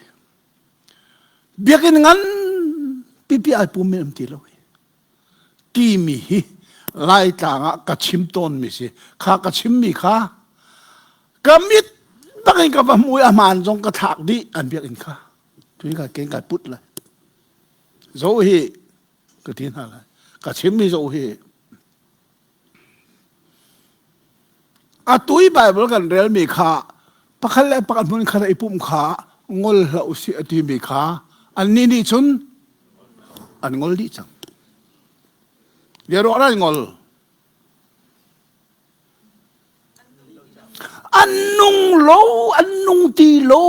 biakinn ngan pipi ai pum mi an ti lo timi hi Laitlang ah ka chim tawnmi si. Kha ka chimmi kha ka mit bak in ka va hmu i a hmaan zong ka thlak dih an biakinn kha. Tui ka ken kai put lai. Zo hi ka ti hna lai. Ka chimmi zo hi Atu i Baibal kan relmi kha pakhat le pakhat hmun khat i pumh kha ngol hlah usih a timi kha annih nih cun an ngol dih cang. Biaruah an ngol. An nung lo, an nung ti lo.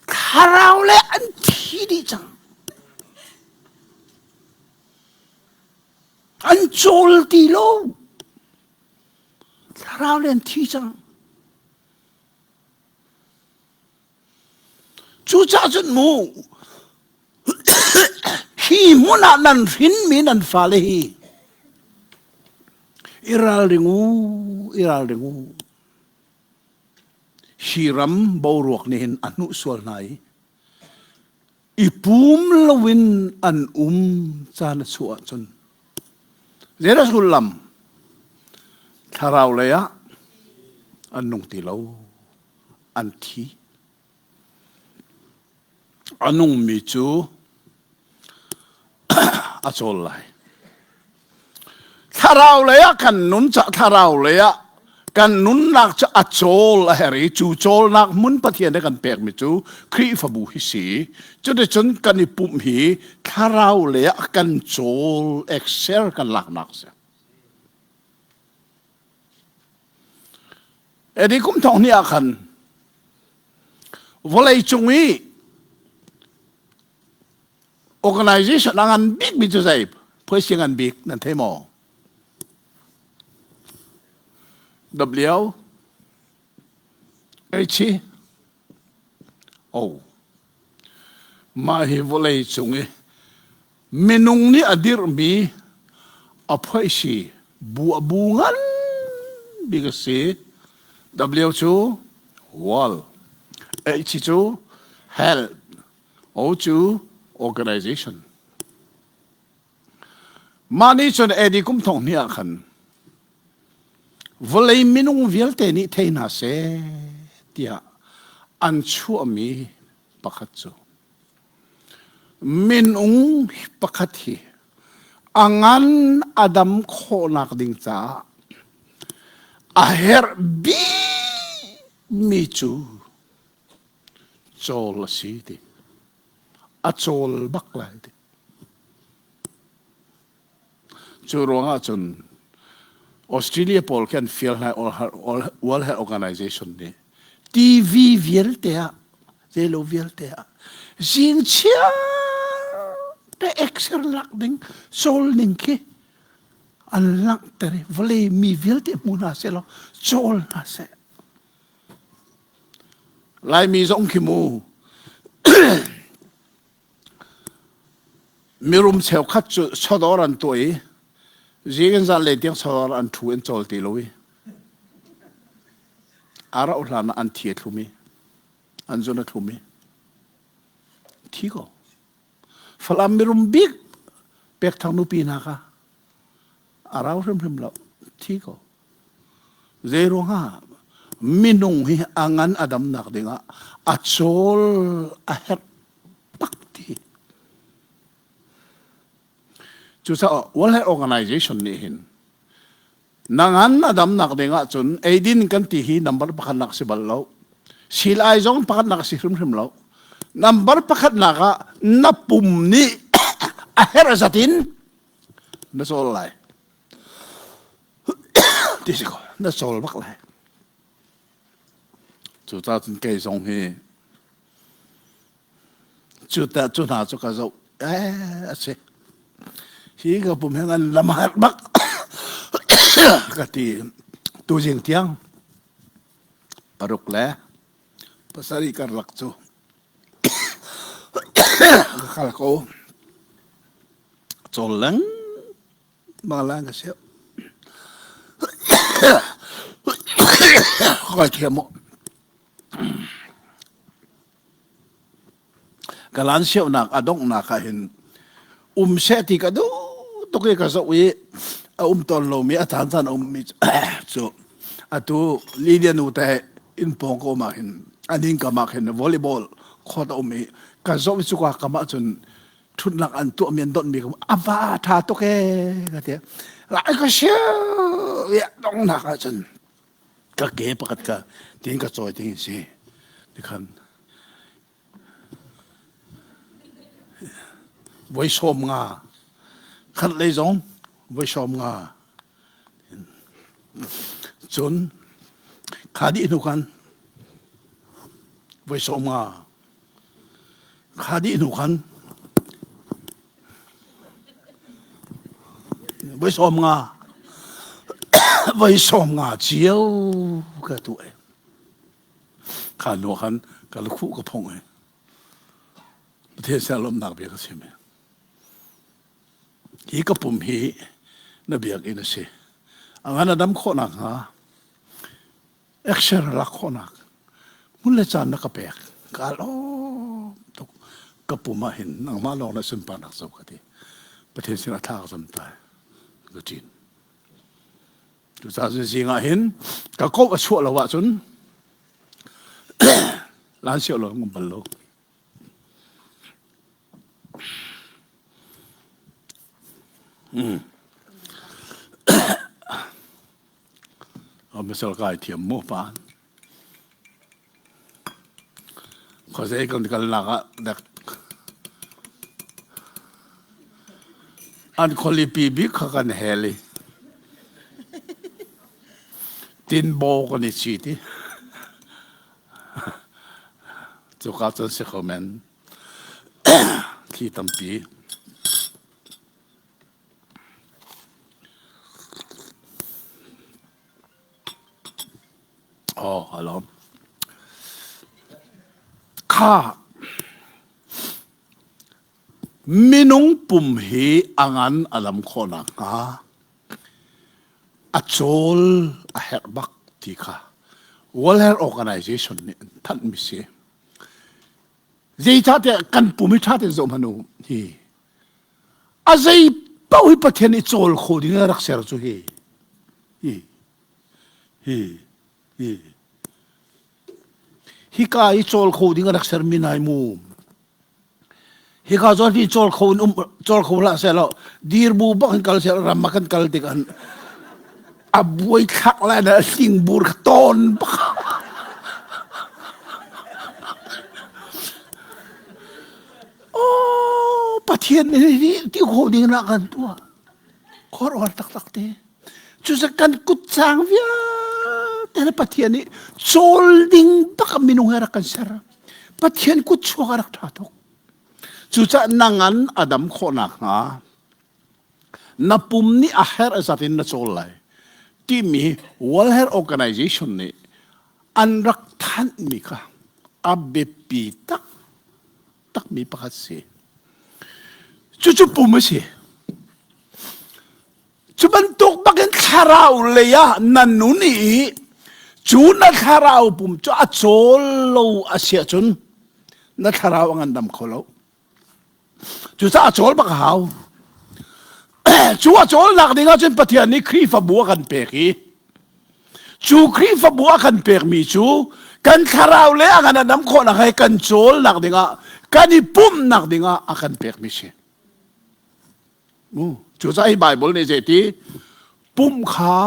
Thlarau le an thi dih cang. An cawl ti lo. Thlarau le an thi cang. Cucaah cun mu hi hmun ah nan hrinmi nan fale hi i ralring u, i ralring u. Hi ram boruak nih hin a hnuh sual hna i i pum loin an um caan a chuah ahcun zeidah sullam thlarau lei ah an nung ti lo an thi a nungmi cu a cawl lai Thlarau lei ah kan nun ca thlarau lei ah kan nunnak cu a cawl a herh i cu cawlnak hmun Pathian nih kan pekmi cu Khrihfabu hi si. Cuticun kan i pumh hi thlarau lei ah kan cawl ekser kan laknak si. Edi kum thong hnih ah khan vawlei cung i Organization a ngan bikmi cu zei phuaisi ngan bik nan thei maw? W H O Mah hi vawlei cung i minung nih a dirhmi a phuaisi bu a bu ngan bik a si. W cu wall, H cu hell, O cu organization. Mah nih cun AD kum thong hnih ah khan vawlei minung vialte nih thei hna seh tiah an chuahmi pakhat cu minung pakhat hi a ngan a dam khawhnak ding caah a herh bikmi cu Cawl a si ti. A cawl bak lai ti. Cu ruangah cun Australia pawl khi an fial hna World Health Organization nih TV vialte ah Zeilo vialte ah zing chiar te exer lak ding cawl ning khi an langhter i vawlei mi vialte hmu hna seh law cawl hna seh. Laimi zong khi mu mirum cheukhat cu chawdawr an tuah i zing in zanlei tiang chawdawr an ṭhu in cawl ti lo i a rauh hlan ah an thi a thlum i an zun a thlum i thi ko. Falam mirum bik Pekthang nupi hna kha a rau hrimhrim lo thi ko. Zei ruangah minung hi a ngan a damnak dingah a cawl a herh bak ti. Cucaah World Health Organization nih hin na ngan a damnak ding ahcun eidin kan ti hi number pakhatnak si bal lo. Silai zong pakhatnak si hrimhrim lo. Number pakhatnak ah na pum nih a herh zat in na cawl lai. Ti si ko na cawl bak lai. Cucaah cun kei zong hi Cu ta cu hna cu ka zoh eh a si. Hi ka pum he ngan lam har bak ka ti tuzing tiang paruk le pasarih karlak cu ka kal ko. Cawl lengmang lang ka si. Kai thiam mu. Kalan siaunak a donghnak ah hin um seh ti ka duh tuk i ka zoh i a um tawn lomi a caan caan a ummi cu atu Lydia nu te inn pawng ka um ah hin an inn kam ah khin volleyball court a um i ka zoh i cuka kam ah cun ṭhutnak an tuahmi an donhmi ka a va ṭha tuk ee ka ti lai ka siu donghnak ah cun ka ke pakhat ka tin ka cawi ding si tikhan voi sawm nga khat lei zong voi sawm nga cun kha dih hnu khan voi sawm nga Kha dih hnu khan voi 50 voi 50 cio ka tuah i kha hnu khan ka lukhuh ka phongh i Pathian sin lawmhnak bia ka chim i hi ka pum hi na biakinn a si. A ngan a dam khawh nakhnga Exer lak khawhnak hmun le caan na ka pek ka lawm tuk ka pum ah hin nangmah lawng na sunparnak zo ka ti Pathian sinah thla ka cam ta ka ṭin cucaah cun zing ah hin ka koh a chuah lo ahcun lan siah lo ngum bal lo Mm. Misal kai thiam mu pa. Khuazei kan kalnak ah dek an khualipi bik kha kan hel i tinbaw kan i cit i cuka cun si kho men thli tampi. Oh, alawm. Kha minung pum hi a ngan a lam khawh nakhnga a cawl a herh bak ti kha World Health Organization nih an thanhmi si. Zeicahtiah kan pum hi ṭha tein zoh hmanh u hi A zei paoh hi Pathian i cawl kho ding a rak ser cu hi. Hi. Hi. Hi. Hika i cawl kho ding a rak sermi nai mu. Hika zawn hi cawl kho in um cawl kho hlah seh law dir bu bak in kal seh ram ah kan kal tik an a buai thlak lai na hling bur ka tawn bak. Oh, Pathian nih ti kho ding na kan tuah. Khuaruahhar taktak te. Cucu kan kut cang vialte le Pathian nih cawl ding bak minung he rak kan ser. Pathian kut chuak a rak ṭha tuk. Cucaah na ngan a dam khawh nakhnga na pum nih a herh zat in na cawl lai timi World Health Organization nih an rak thanhmi kha a biapi taktakmi pakhat si. Cucu pum a si. Cu bantuk bakin thlarau lei ah na nun i cu na thlarau pum cu a cawl lo a si ahcun na thlarau a ngandam kho lo. Cucaah a cawl bak a hau. Cu a cawlnak ding ahcun Pathian nih Khrihfabu a kan pek i cu Khrihfabu a kan pekmi cu kan thlarau le a ngan a dam khawhnak he kan cawlnak dingah kan i pumhnak dingah a kan pekmi si. Cucaah hi Baibal nih zeiti pumh kha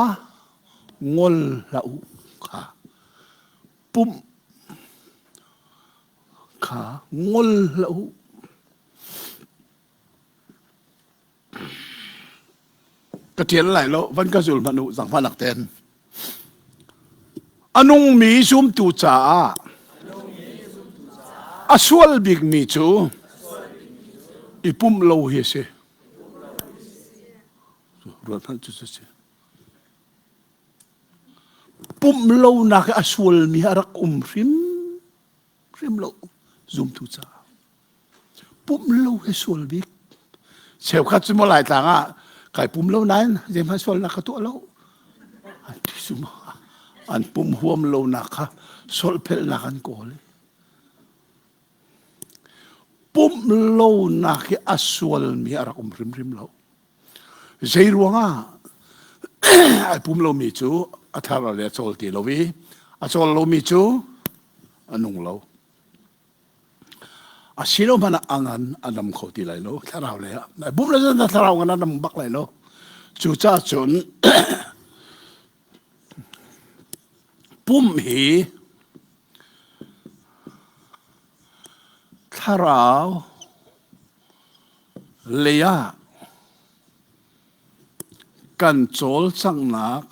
ngol hlah u kha pumh kha ngol hlah u. Ka ṭial lai lo van ka zul hmanh u zangfahnak ten. A nungmi zumtu caah a sual bikmi cu i pumh lo hi a si. Ruat hmanh cu si. Pumh lonak hi a sualmi a rak um hrim hrim lo zumtu caah. Pumh lo hi sual bik. Cheukhat cu maw Laitlang ah kai pum lo nain zeihmanh sualnak ka tuah lo. An ti cu maw an pum huam lonak kha solphelhnak an kawl. Pumh lonak hi a sualmi a rak um hrimhrim lo. Zei ruangah ai pum lomi cu a thar le a cawl ti lo i a cawl lomi cu a nung lo. A si lo hmanh ah a ngan a dam kho ti lai lo thlarau lei ah. Bum le zan thlarau ngan a dam bak lai lo. Cucaah cun pum hi thlarau lei ah kan cawlcanghnak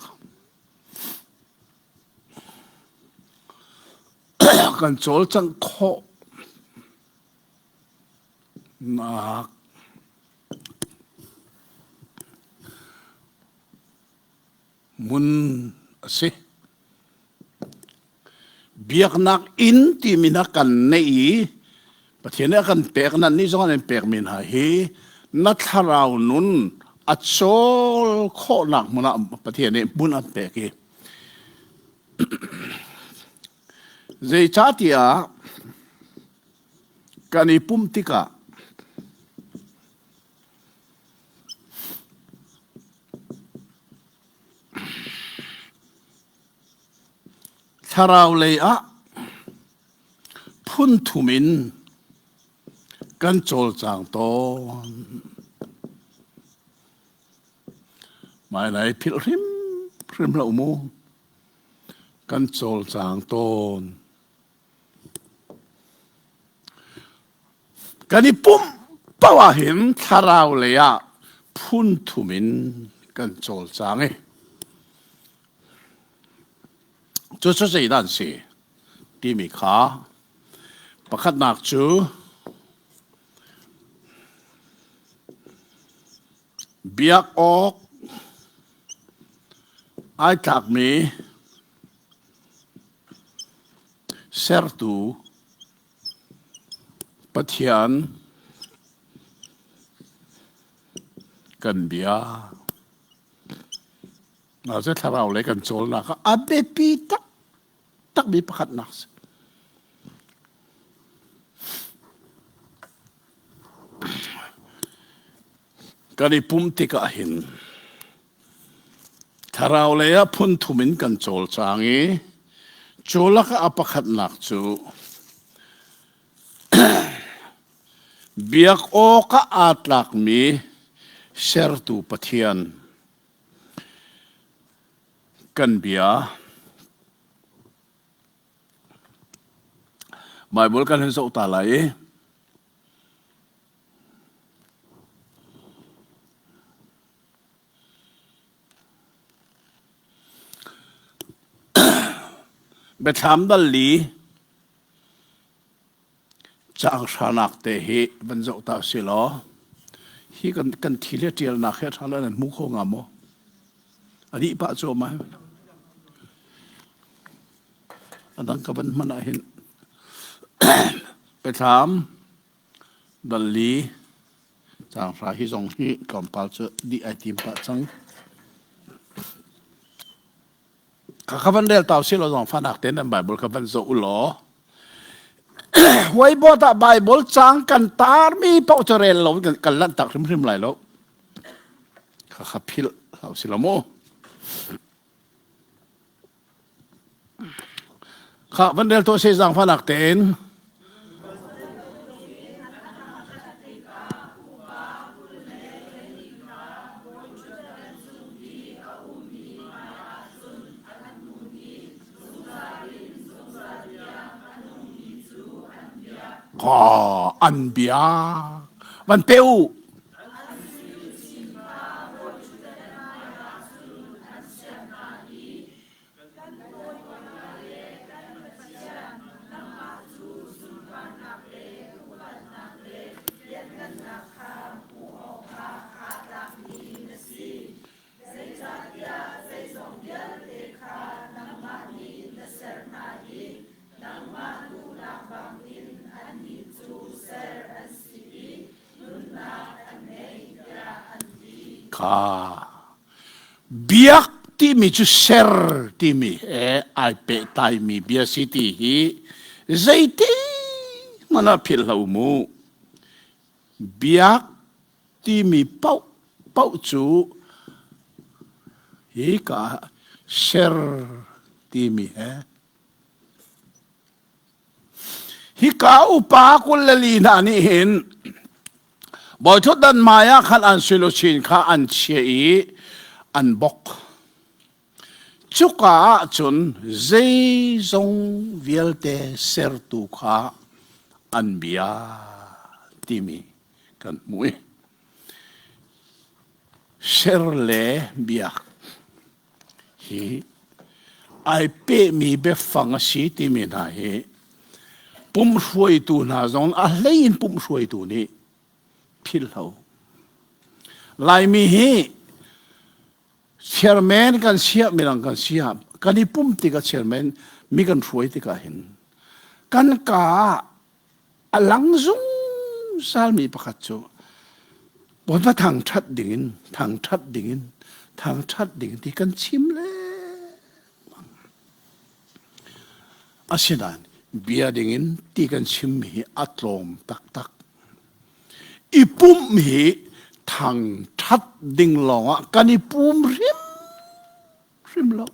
kan cawlcangh khawh nak hmun a si. Biaknak inn timi na kan neih i Pathian nih a kan pek nan nih zong an in pekmi hna hi na thlarau nun a cawl khawhnak hmun ah Pathian nih hmun an pek i Zeicahtiah kan i pumh tikah thlarau lei ah phun thum in kan cawlcang tawn. Hmailei philh hrimhrim hlah u mu. Kan cawlcang tawn. Kan i pumh paoh ahhin thlarau lei ah phun thum in kan cawlcang i cucu zeidah an si timi kha pakhatnak cu Biak awk ai tlakmi sertu Pathian kan bia. Mah cu thlarau lei kan cawlnak ah a biapi taktakmi pakhatnak a si. Kan i pumh tikah hin thlarau lei ah phun thum in kan cawlcang i cu lakah a pakhatnak cu biak awkah aa tlakmi sertu Pathian kan bia. Baibal kan hun zoh ta lai i Biathlam dal li. Caang hranak te hi van zoh ta si law hi kan kan thi le ṭialnak hi a ṭha lo nan hmu kho hnga maw? A dih pah cuahmah. A dang ka van hman ah hin Biathlam dal li caang hra hi zong hi tlawmpal cu dih ai tim pah cang. Ka ka van rel tau si lo zong fanak tein nan Bible ka van zoh u law Huaibawt ah Bible cang kan tarmi paoh cu rel lo kan lanh tak hrimhrim lai lo. Kha kha philh hau si lo mu. Kha van rel tuah se zaangfahnak tein. Ka an bia van pe u. Kha biak timi cu ser timi he ai pehtlaimi bia si ti hi zeiti hmanh ah philh hlah u mu. Biak timi paoh paoh cu hika ser timi he Hika upa 24 hna nih hin bawiṭhutdan hmai ah khan an suiluchin kha an chiah i an bok. Cuka ah cun zeizong vialte sertu kha an bia timi kan hmuh i ser le biak hi ai pehmi biafang a si timi hna hi pumhruaitu hna zong a hlei in pumhruaitu nih philhlo. Laimi hi chairman kan siah midang kan siah kan i pum tikah chairman mi kan hruai tikah hin kan ka ah A lang zungzalmi pakhat cu Bawipa thangṭhat dingin, thangṭhat dingin, thangṭhat ding ti kan chim lengmang. Asinain bia dingin ti kan chimmi hi a tlawm taktak. I pumh hi thangṭhat ding lawngah kan i pum hrimhrim lo.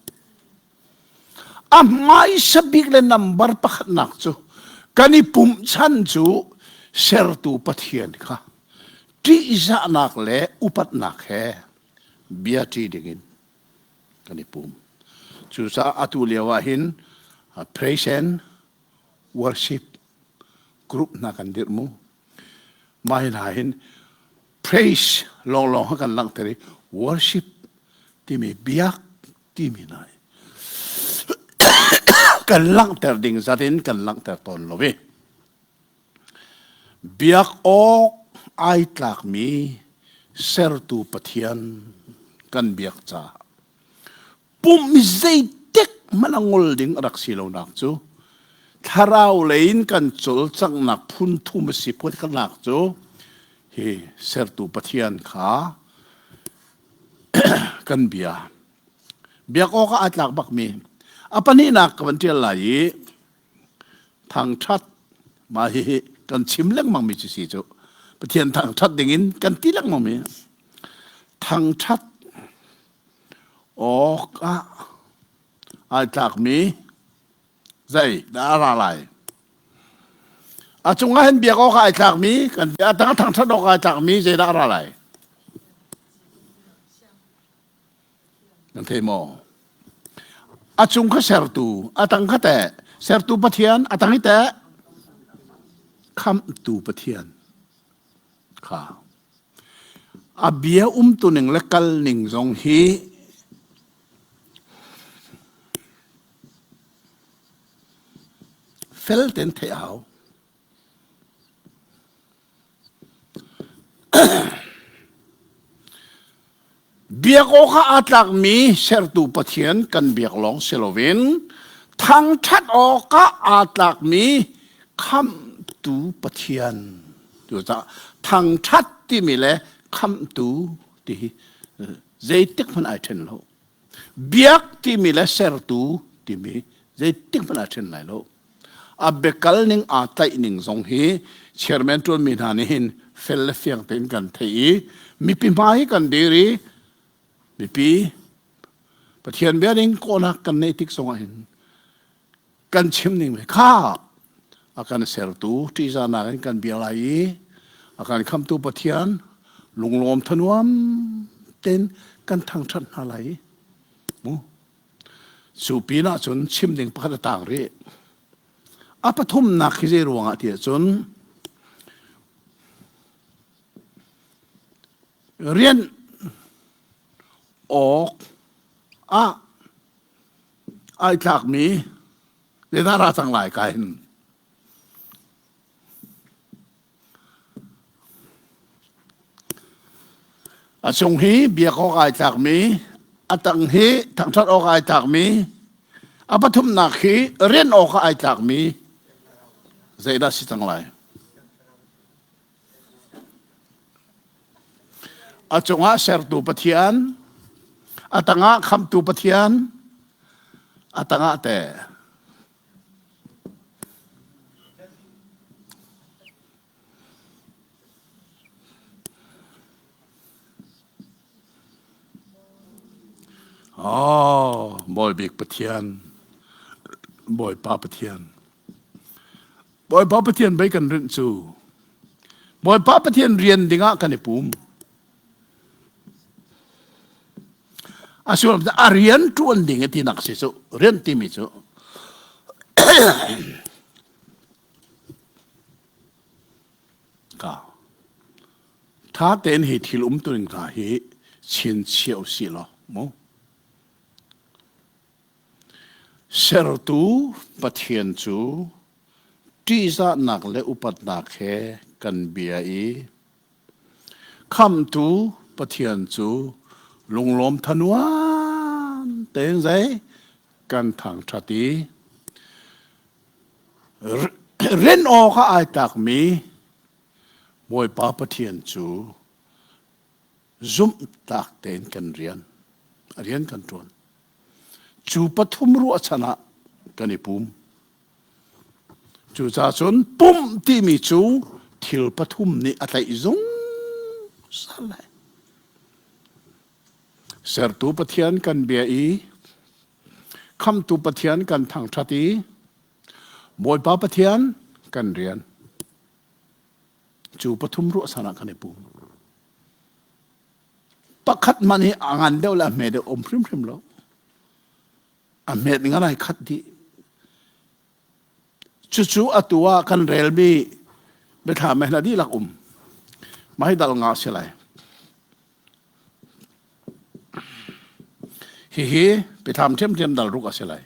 A hmaisa bik le nambar pakhatnak cu kan i pumhchan cu sertu Pathian kha ṭihzahnak le upatnak he bia ṭi dingin kan i pum. Cucaah atu lio ah hin praise and worship group hna kan dirh mu. Mah hi hna hin praise lawnglawng kha kan langhter i worship timi biak timi hna hi kan langhter ding zat in kan langhter tawn lo i biak awk ai tlakmi sertu Pathian kan biak caah pum zeitik hmanh a ngol ding a rak si lonak cu thlarau lei in kan cawlcanghnak phun thum a si phun cu hi sertu Pathian kha kan bia biak awk ah aa tlak bakmi a pahnihnak ka van ṭial lai i thangṭhat mah hihi kan chim lengmang mi cu si cu Pathian thangṭhat dingin kan ti lengmang mi thangṭhat awk ah ai tlakmi zei dah a ra lai a cungah hin biak awk ai tlakmi kan a tang thangṭhat awk ai tlakmi zeidah a ra lai Nan thei maw? A cung kha sertu, a tang kha teh sertu Pathian, a tang i teh khamhtu Pathian kha. A bia umtu ning le kal ning zong hi fel ten theih a hau. Biak awkah aa tlakmi sertu Pathian kan biak lawng si loin thangṭhat awkah aa tlakmi khamhtu Pathian. Cucaah thangṭhat timi le khamhtu ti hi zeitik hmanh ai ṭhen lo. Biak timi le sertu timi zeitik hmanh ai ṭhen lai lo. A biakal ning aa tlaih ning zong hi chairman ṭuanmi hna nih hin fel le fiang tein kan theih i mipi hmai hi kan dir i mipi Pathian bia ding kawhnak kan neih tik zongah hin kan chim ning le kha a kan sertu ṭihzahnak in kan bia lai i a kan khamtu Pathian lunglawm thanuam tein kan thangṭhat hna lai mu Cu pinah cun chim ding pakhat a tang rih. A pathumnak hi zei ruangah ti ahcun rian awk ah ai tlakmi zeidah ra cang lai ka hin A cung hi biak awk ai tlakmi, a tang hi thangṭhat awk ai tlakmi, a pathumnak hi rian awk ah ai tlakmi zeidah si cang lai? A cungah sertu Pathian, a tangah khamtu Pathian, a tangah teh Oh, Bawi bik Pathian, Bawipa Pathian. Bawipa Pathian bei kan rinh cu. Bawipa Pathian rian dingah kan i pum. A sullam cu a rian ṭuan ding i tinak si cu rian timi cu ka tha tein hi thil umtuning hna hi chinchiah usih law mu sertu Pathian cu ṭihzahnak le upatnak he kan bia i Khamhtu Pathian cu lunglawm thanuam tein zei kan thangṭhat i rian awk ah ai tlakmi Bawipa Pathian cu zumhtlak tein kan rian a rian kan ṭuan. Cu pathum ruahchan ah kan i pum. Cucaah cun pumh timi cu thil pathum nih a tlaih zungzal lai. Sertu Pathian kan bia i Khamhtu Pathian kan thangṭhat i Bawipa Pathian kan rian. Cu pathum ruahsan ah kan i pum. Pakhat hmanh hi a ngan deuh le a hme deuh um hrimhrim lo. A hmet ngan ai khat dih. Cucu atu ah kan relmi biathlam he dihlak um. Mah hi dal nga si lai. Hihi biathlam ṭhiamṭhiam dal ruk a si lai.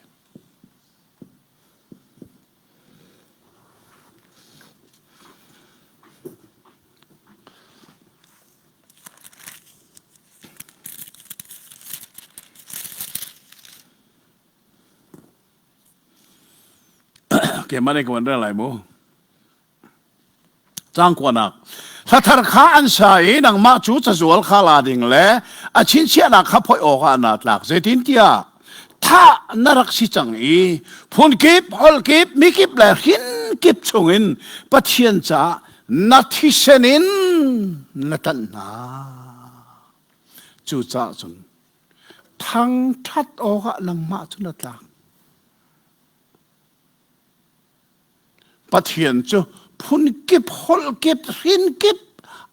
Keimah nih ka van rel lai mu. Cang kuanak. Hlathar kha an sa i nangmah cu cazual kha la ding le a chinchiahnak kha phoih awkah naa tlak. Zeitintiah thah na rak si cang i phun kip, holh kip, mikip le hrin kip chungin Pathian caah na thisen in na ṭanh hna. Cucaah cun thangṭhat awkah nangmah cu na tlak. Pathian cu phun kip, holh kip, hrin kip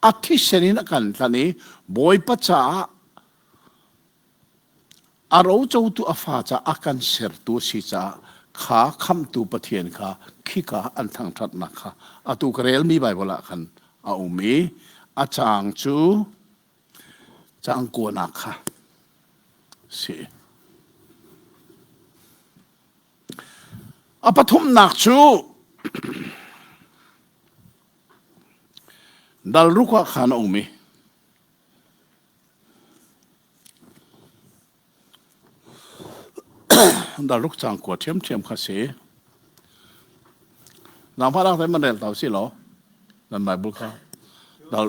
a thisen in a kan tlanh i Bawipa caah A rocotu a fa caah a kan sertu a si caah kha khamhtu Pathian kha khika an thangṭhatnak kha atu ka relmi Baibal ah khan a um i a caang cu caang kuanak kha si. A pathumnak cu dal ruk ah khan a um i. Daruk cang kua ṭhiamṭhiam kha si. Nangmah lak man rel tau si law nan Bible kha dal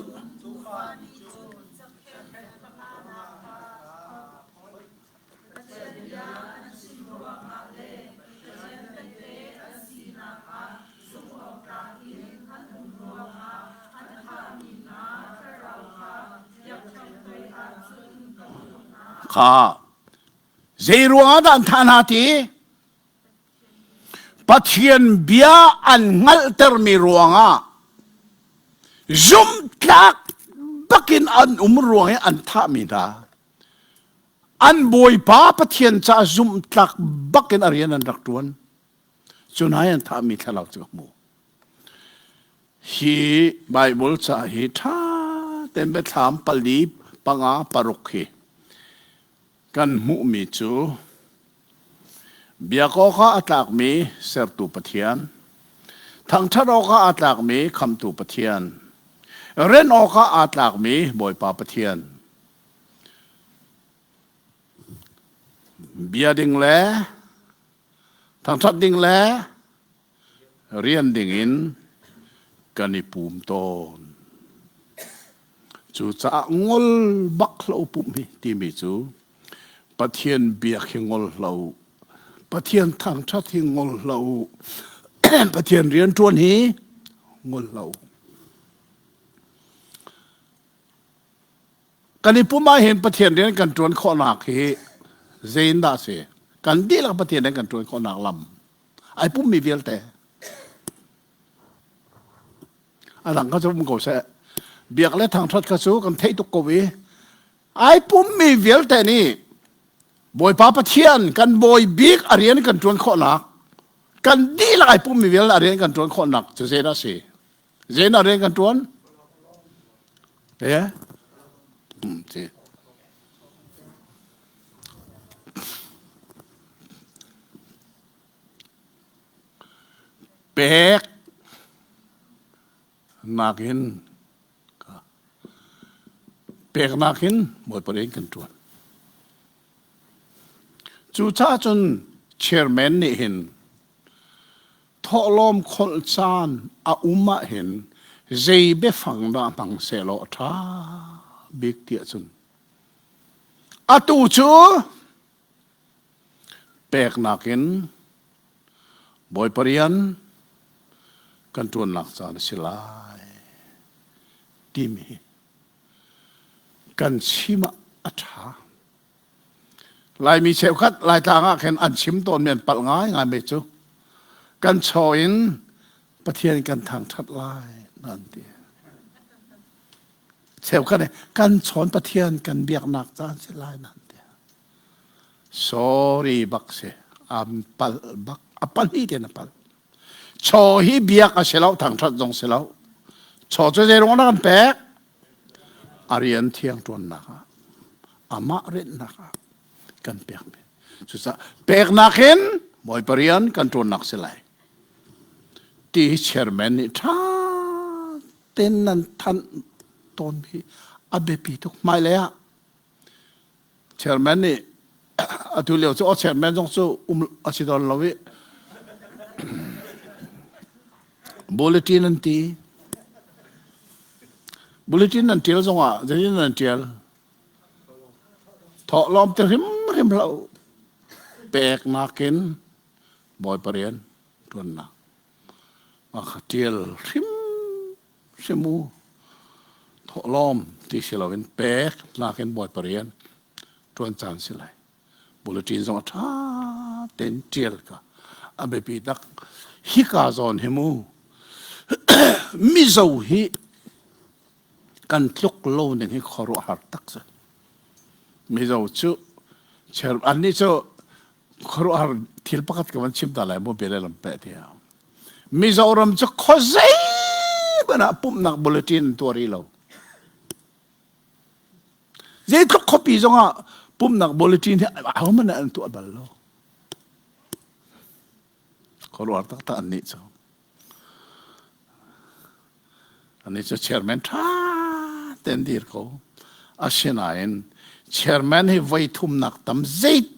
Kha zei ruangah dah an thah hna ti? Pathian bia an hngalhtermi ruangah zumhtlak bakin an um ruang i an thahmi hna an bawipa Pathian caah zumhtlak bakin a rian an rak ṭuan. Cu hna i an thahmi thlarau cu ka hmu. Hi Baibal ca hi ṭha tein biathlam pali, panga, paruk hi kan hmuhmi cu biak awkah a tlakmi sertu Pathian, thangṭhat awkah aa tlakmi khamhtu Pathian, rian awkah aa tlakmi Bawipa Pathian, bia ding le thangṭhat ding le rian dingin kan i pum tawn. Cucaah ngol bak hlah u pumh hi timi cu Pathian biak hi ngol hlah u. Pathian thangṭhat hi ngol hlah u. Pathian rianṭuan hi ngol hlah u. Kan i pum ahhin Pathian rian kan ṭuan khawhnak hi zeiindah a si? Kan dihlak Pathian rian kan ṭuan khawhnak lam ai pummi vialte. A dang kha cu um ko seh. Biak le thangṭhat kha cu kan theih tuk ko i ai pummi vialte nih Bawipa Pathian kan bawi bik a rian kan ṭuan khawhnak kan dihlak ai pummi vialte a rian kan ṭuan khawhnak cu zeidah a si? Zeidah rian kan ṭuan? Eh? Hmm, si. Pek nakin pek nakin Bawipa rian kan ṭuan. Cucaah cun chairman nih hin Thawhlawm kholh caan a um ahhin zei biafang dah hmang sehlaw a ṭha bik tiah cun atu cu peknak in Bawipa rian kan ṭuannak caan a si lai timi kan chim ah a ṭha. Laimi cheukhat Laitlang ah khin an chim tawnmi an palh ngaingai mi cu kan chaw in Pathian kan thangṭhat lai an ti. Cheukhat nih kan chawn Pathian kan biaknak caan si lai nan ti. Sorry bak si. An palh bak. A palh ten a palh. Chaw hi biak a si lo, thangṭhat zong si lo. Chaw cu zei ruang dah kan pek? A rian thiang ṭuannak ah amah rinhnak ah kan pekmi. Cucaah peknak in Bawipa rian kan ṭuannak si lai. Ti hi chairman nih ṭha tein nan thanh tawn hi a biapi tuk. Hmailei ah chairman nih atu lio cu chairman zong cu um a si dawn lo i bulletin an ti. Bulletin nan ṭial zongah zeitin nan ṭial? Thawhlawm ti hrimhrim hlah u. Peknak in Bawipa rian ṭuannak a kha ṭial hrimhrim u. Thawhlawm ti si loin peknak in Bawipa rian ṭuan caan si lai. Bulletin zong a ṭha tein ṭial ka a biapi tak. Hika zawn hi mu Mizo hi kan tluk lo ning hi khuaruahhar tak si. Mizo cu cher annih cu khuaruahhar thil pakhat ka van chim ta lai mu bia le lam peh tiah. Mizoram cu khuazei hmanh ah pumhnak bulletin an tuah rih lo. Zeitluk khuapi zongah pumhnak bulletin hi ahohmanh nih an tuah bal lo. Khuaruahhar taktak annih cu. Anih cu chairman ṭha tein dir ko. Asinain chairman hi voi thumnak tam zeitik.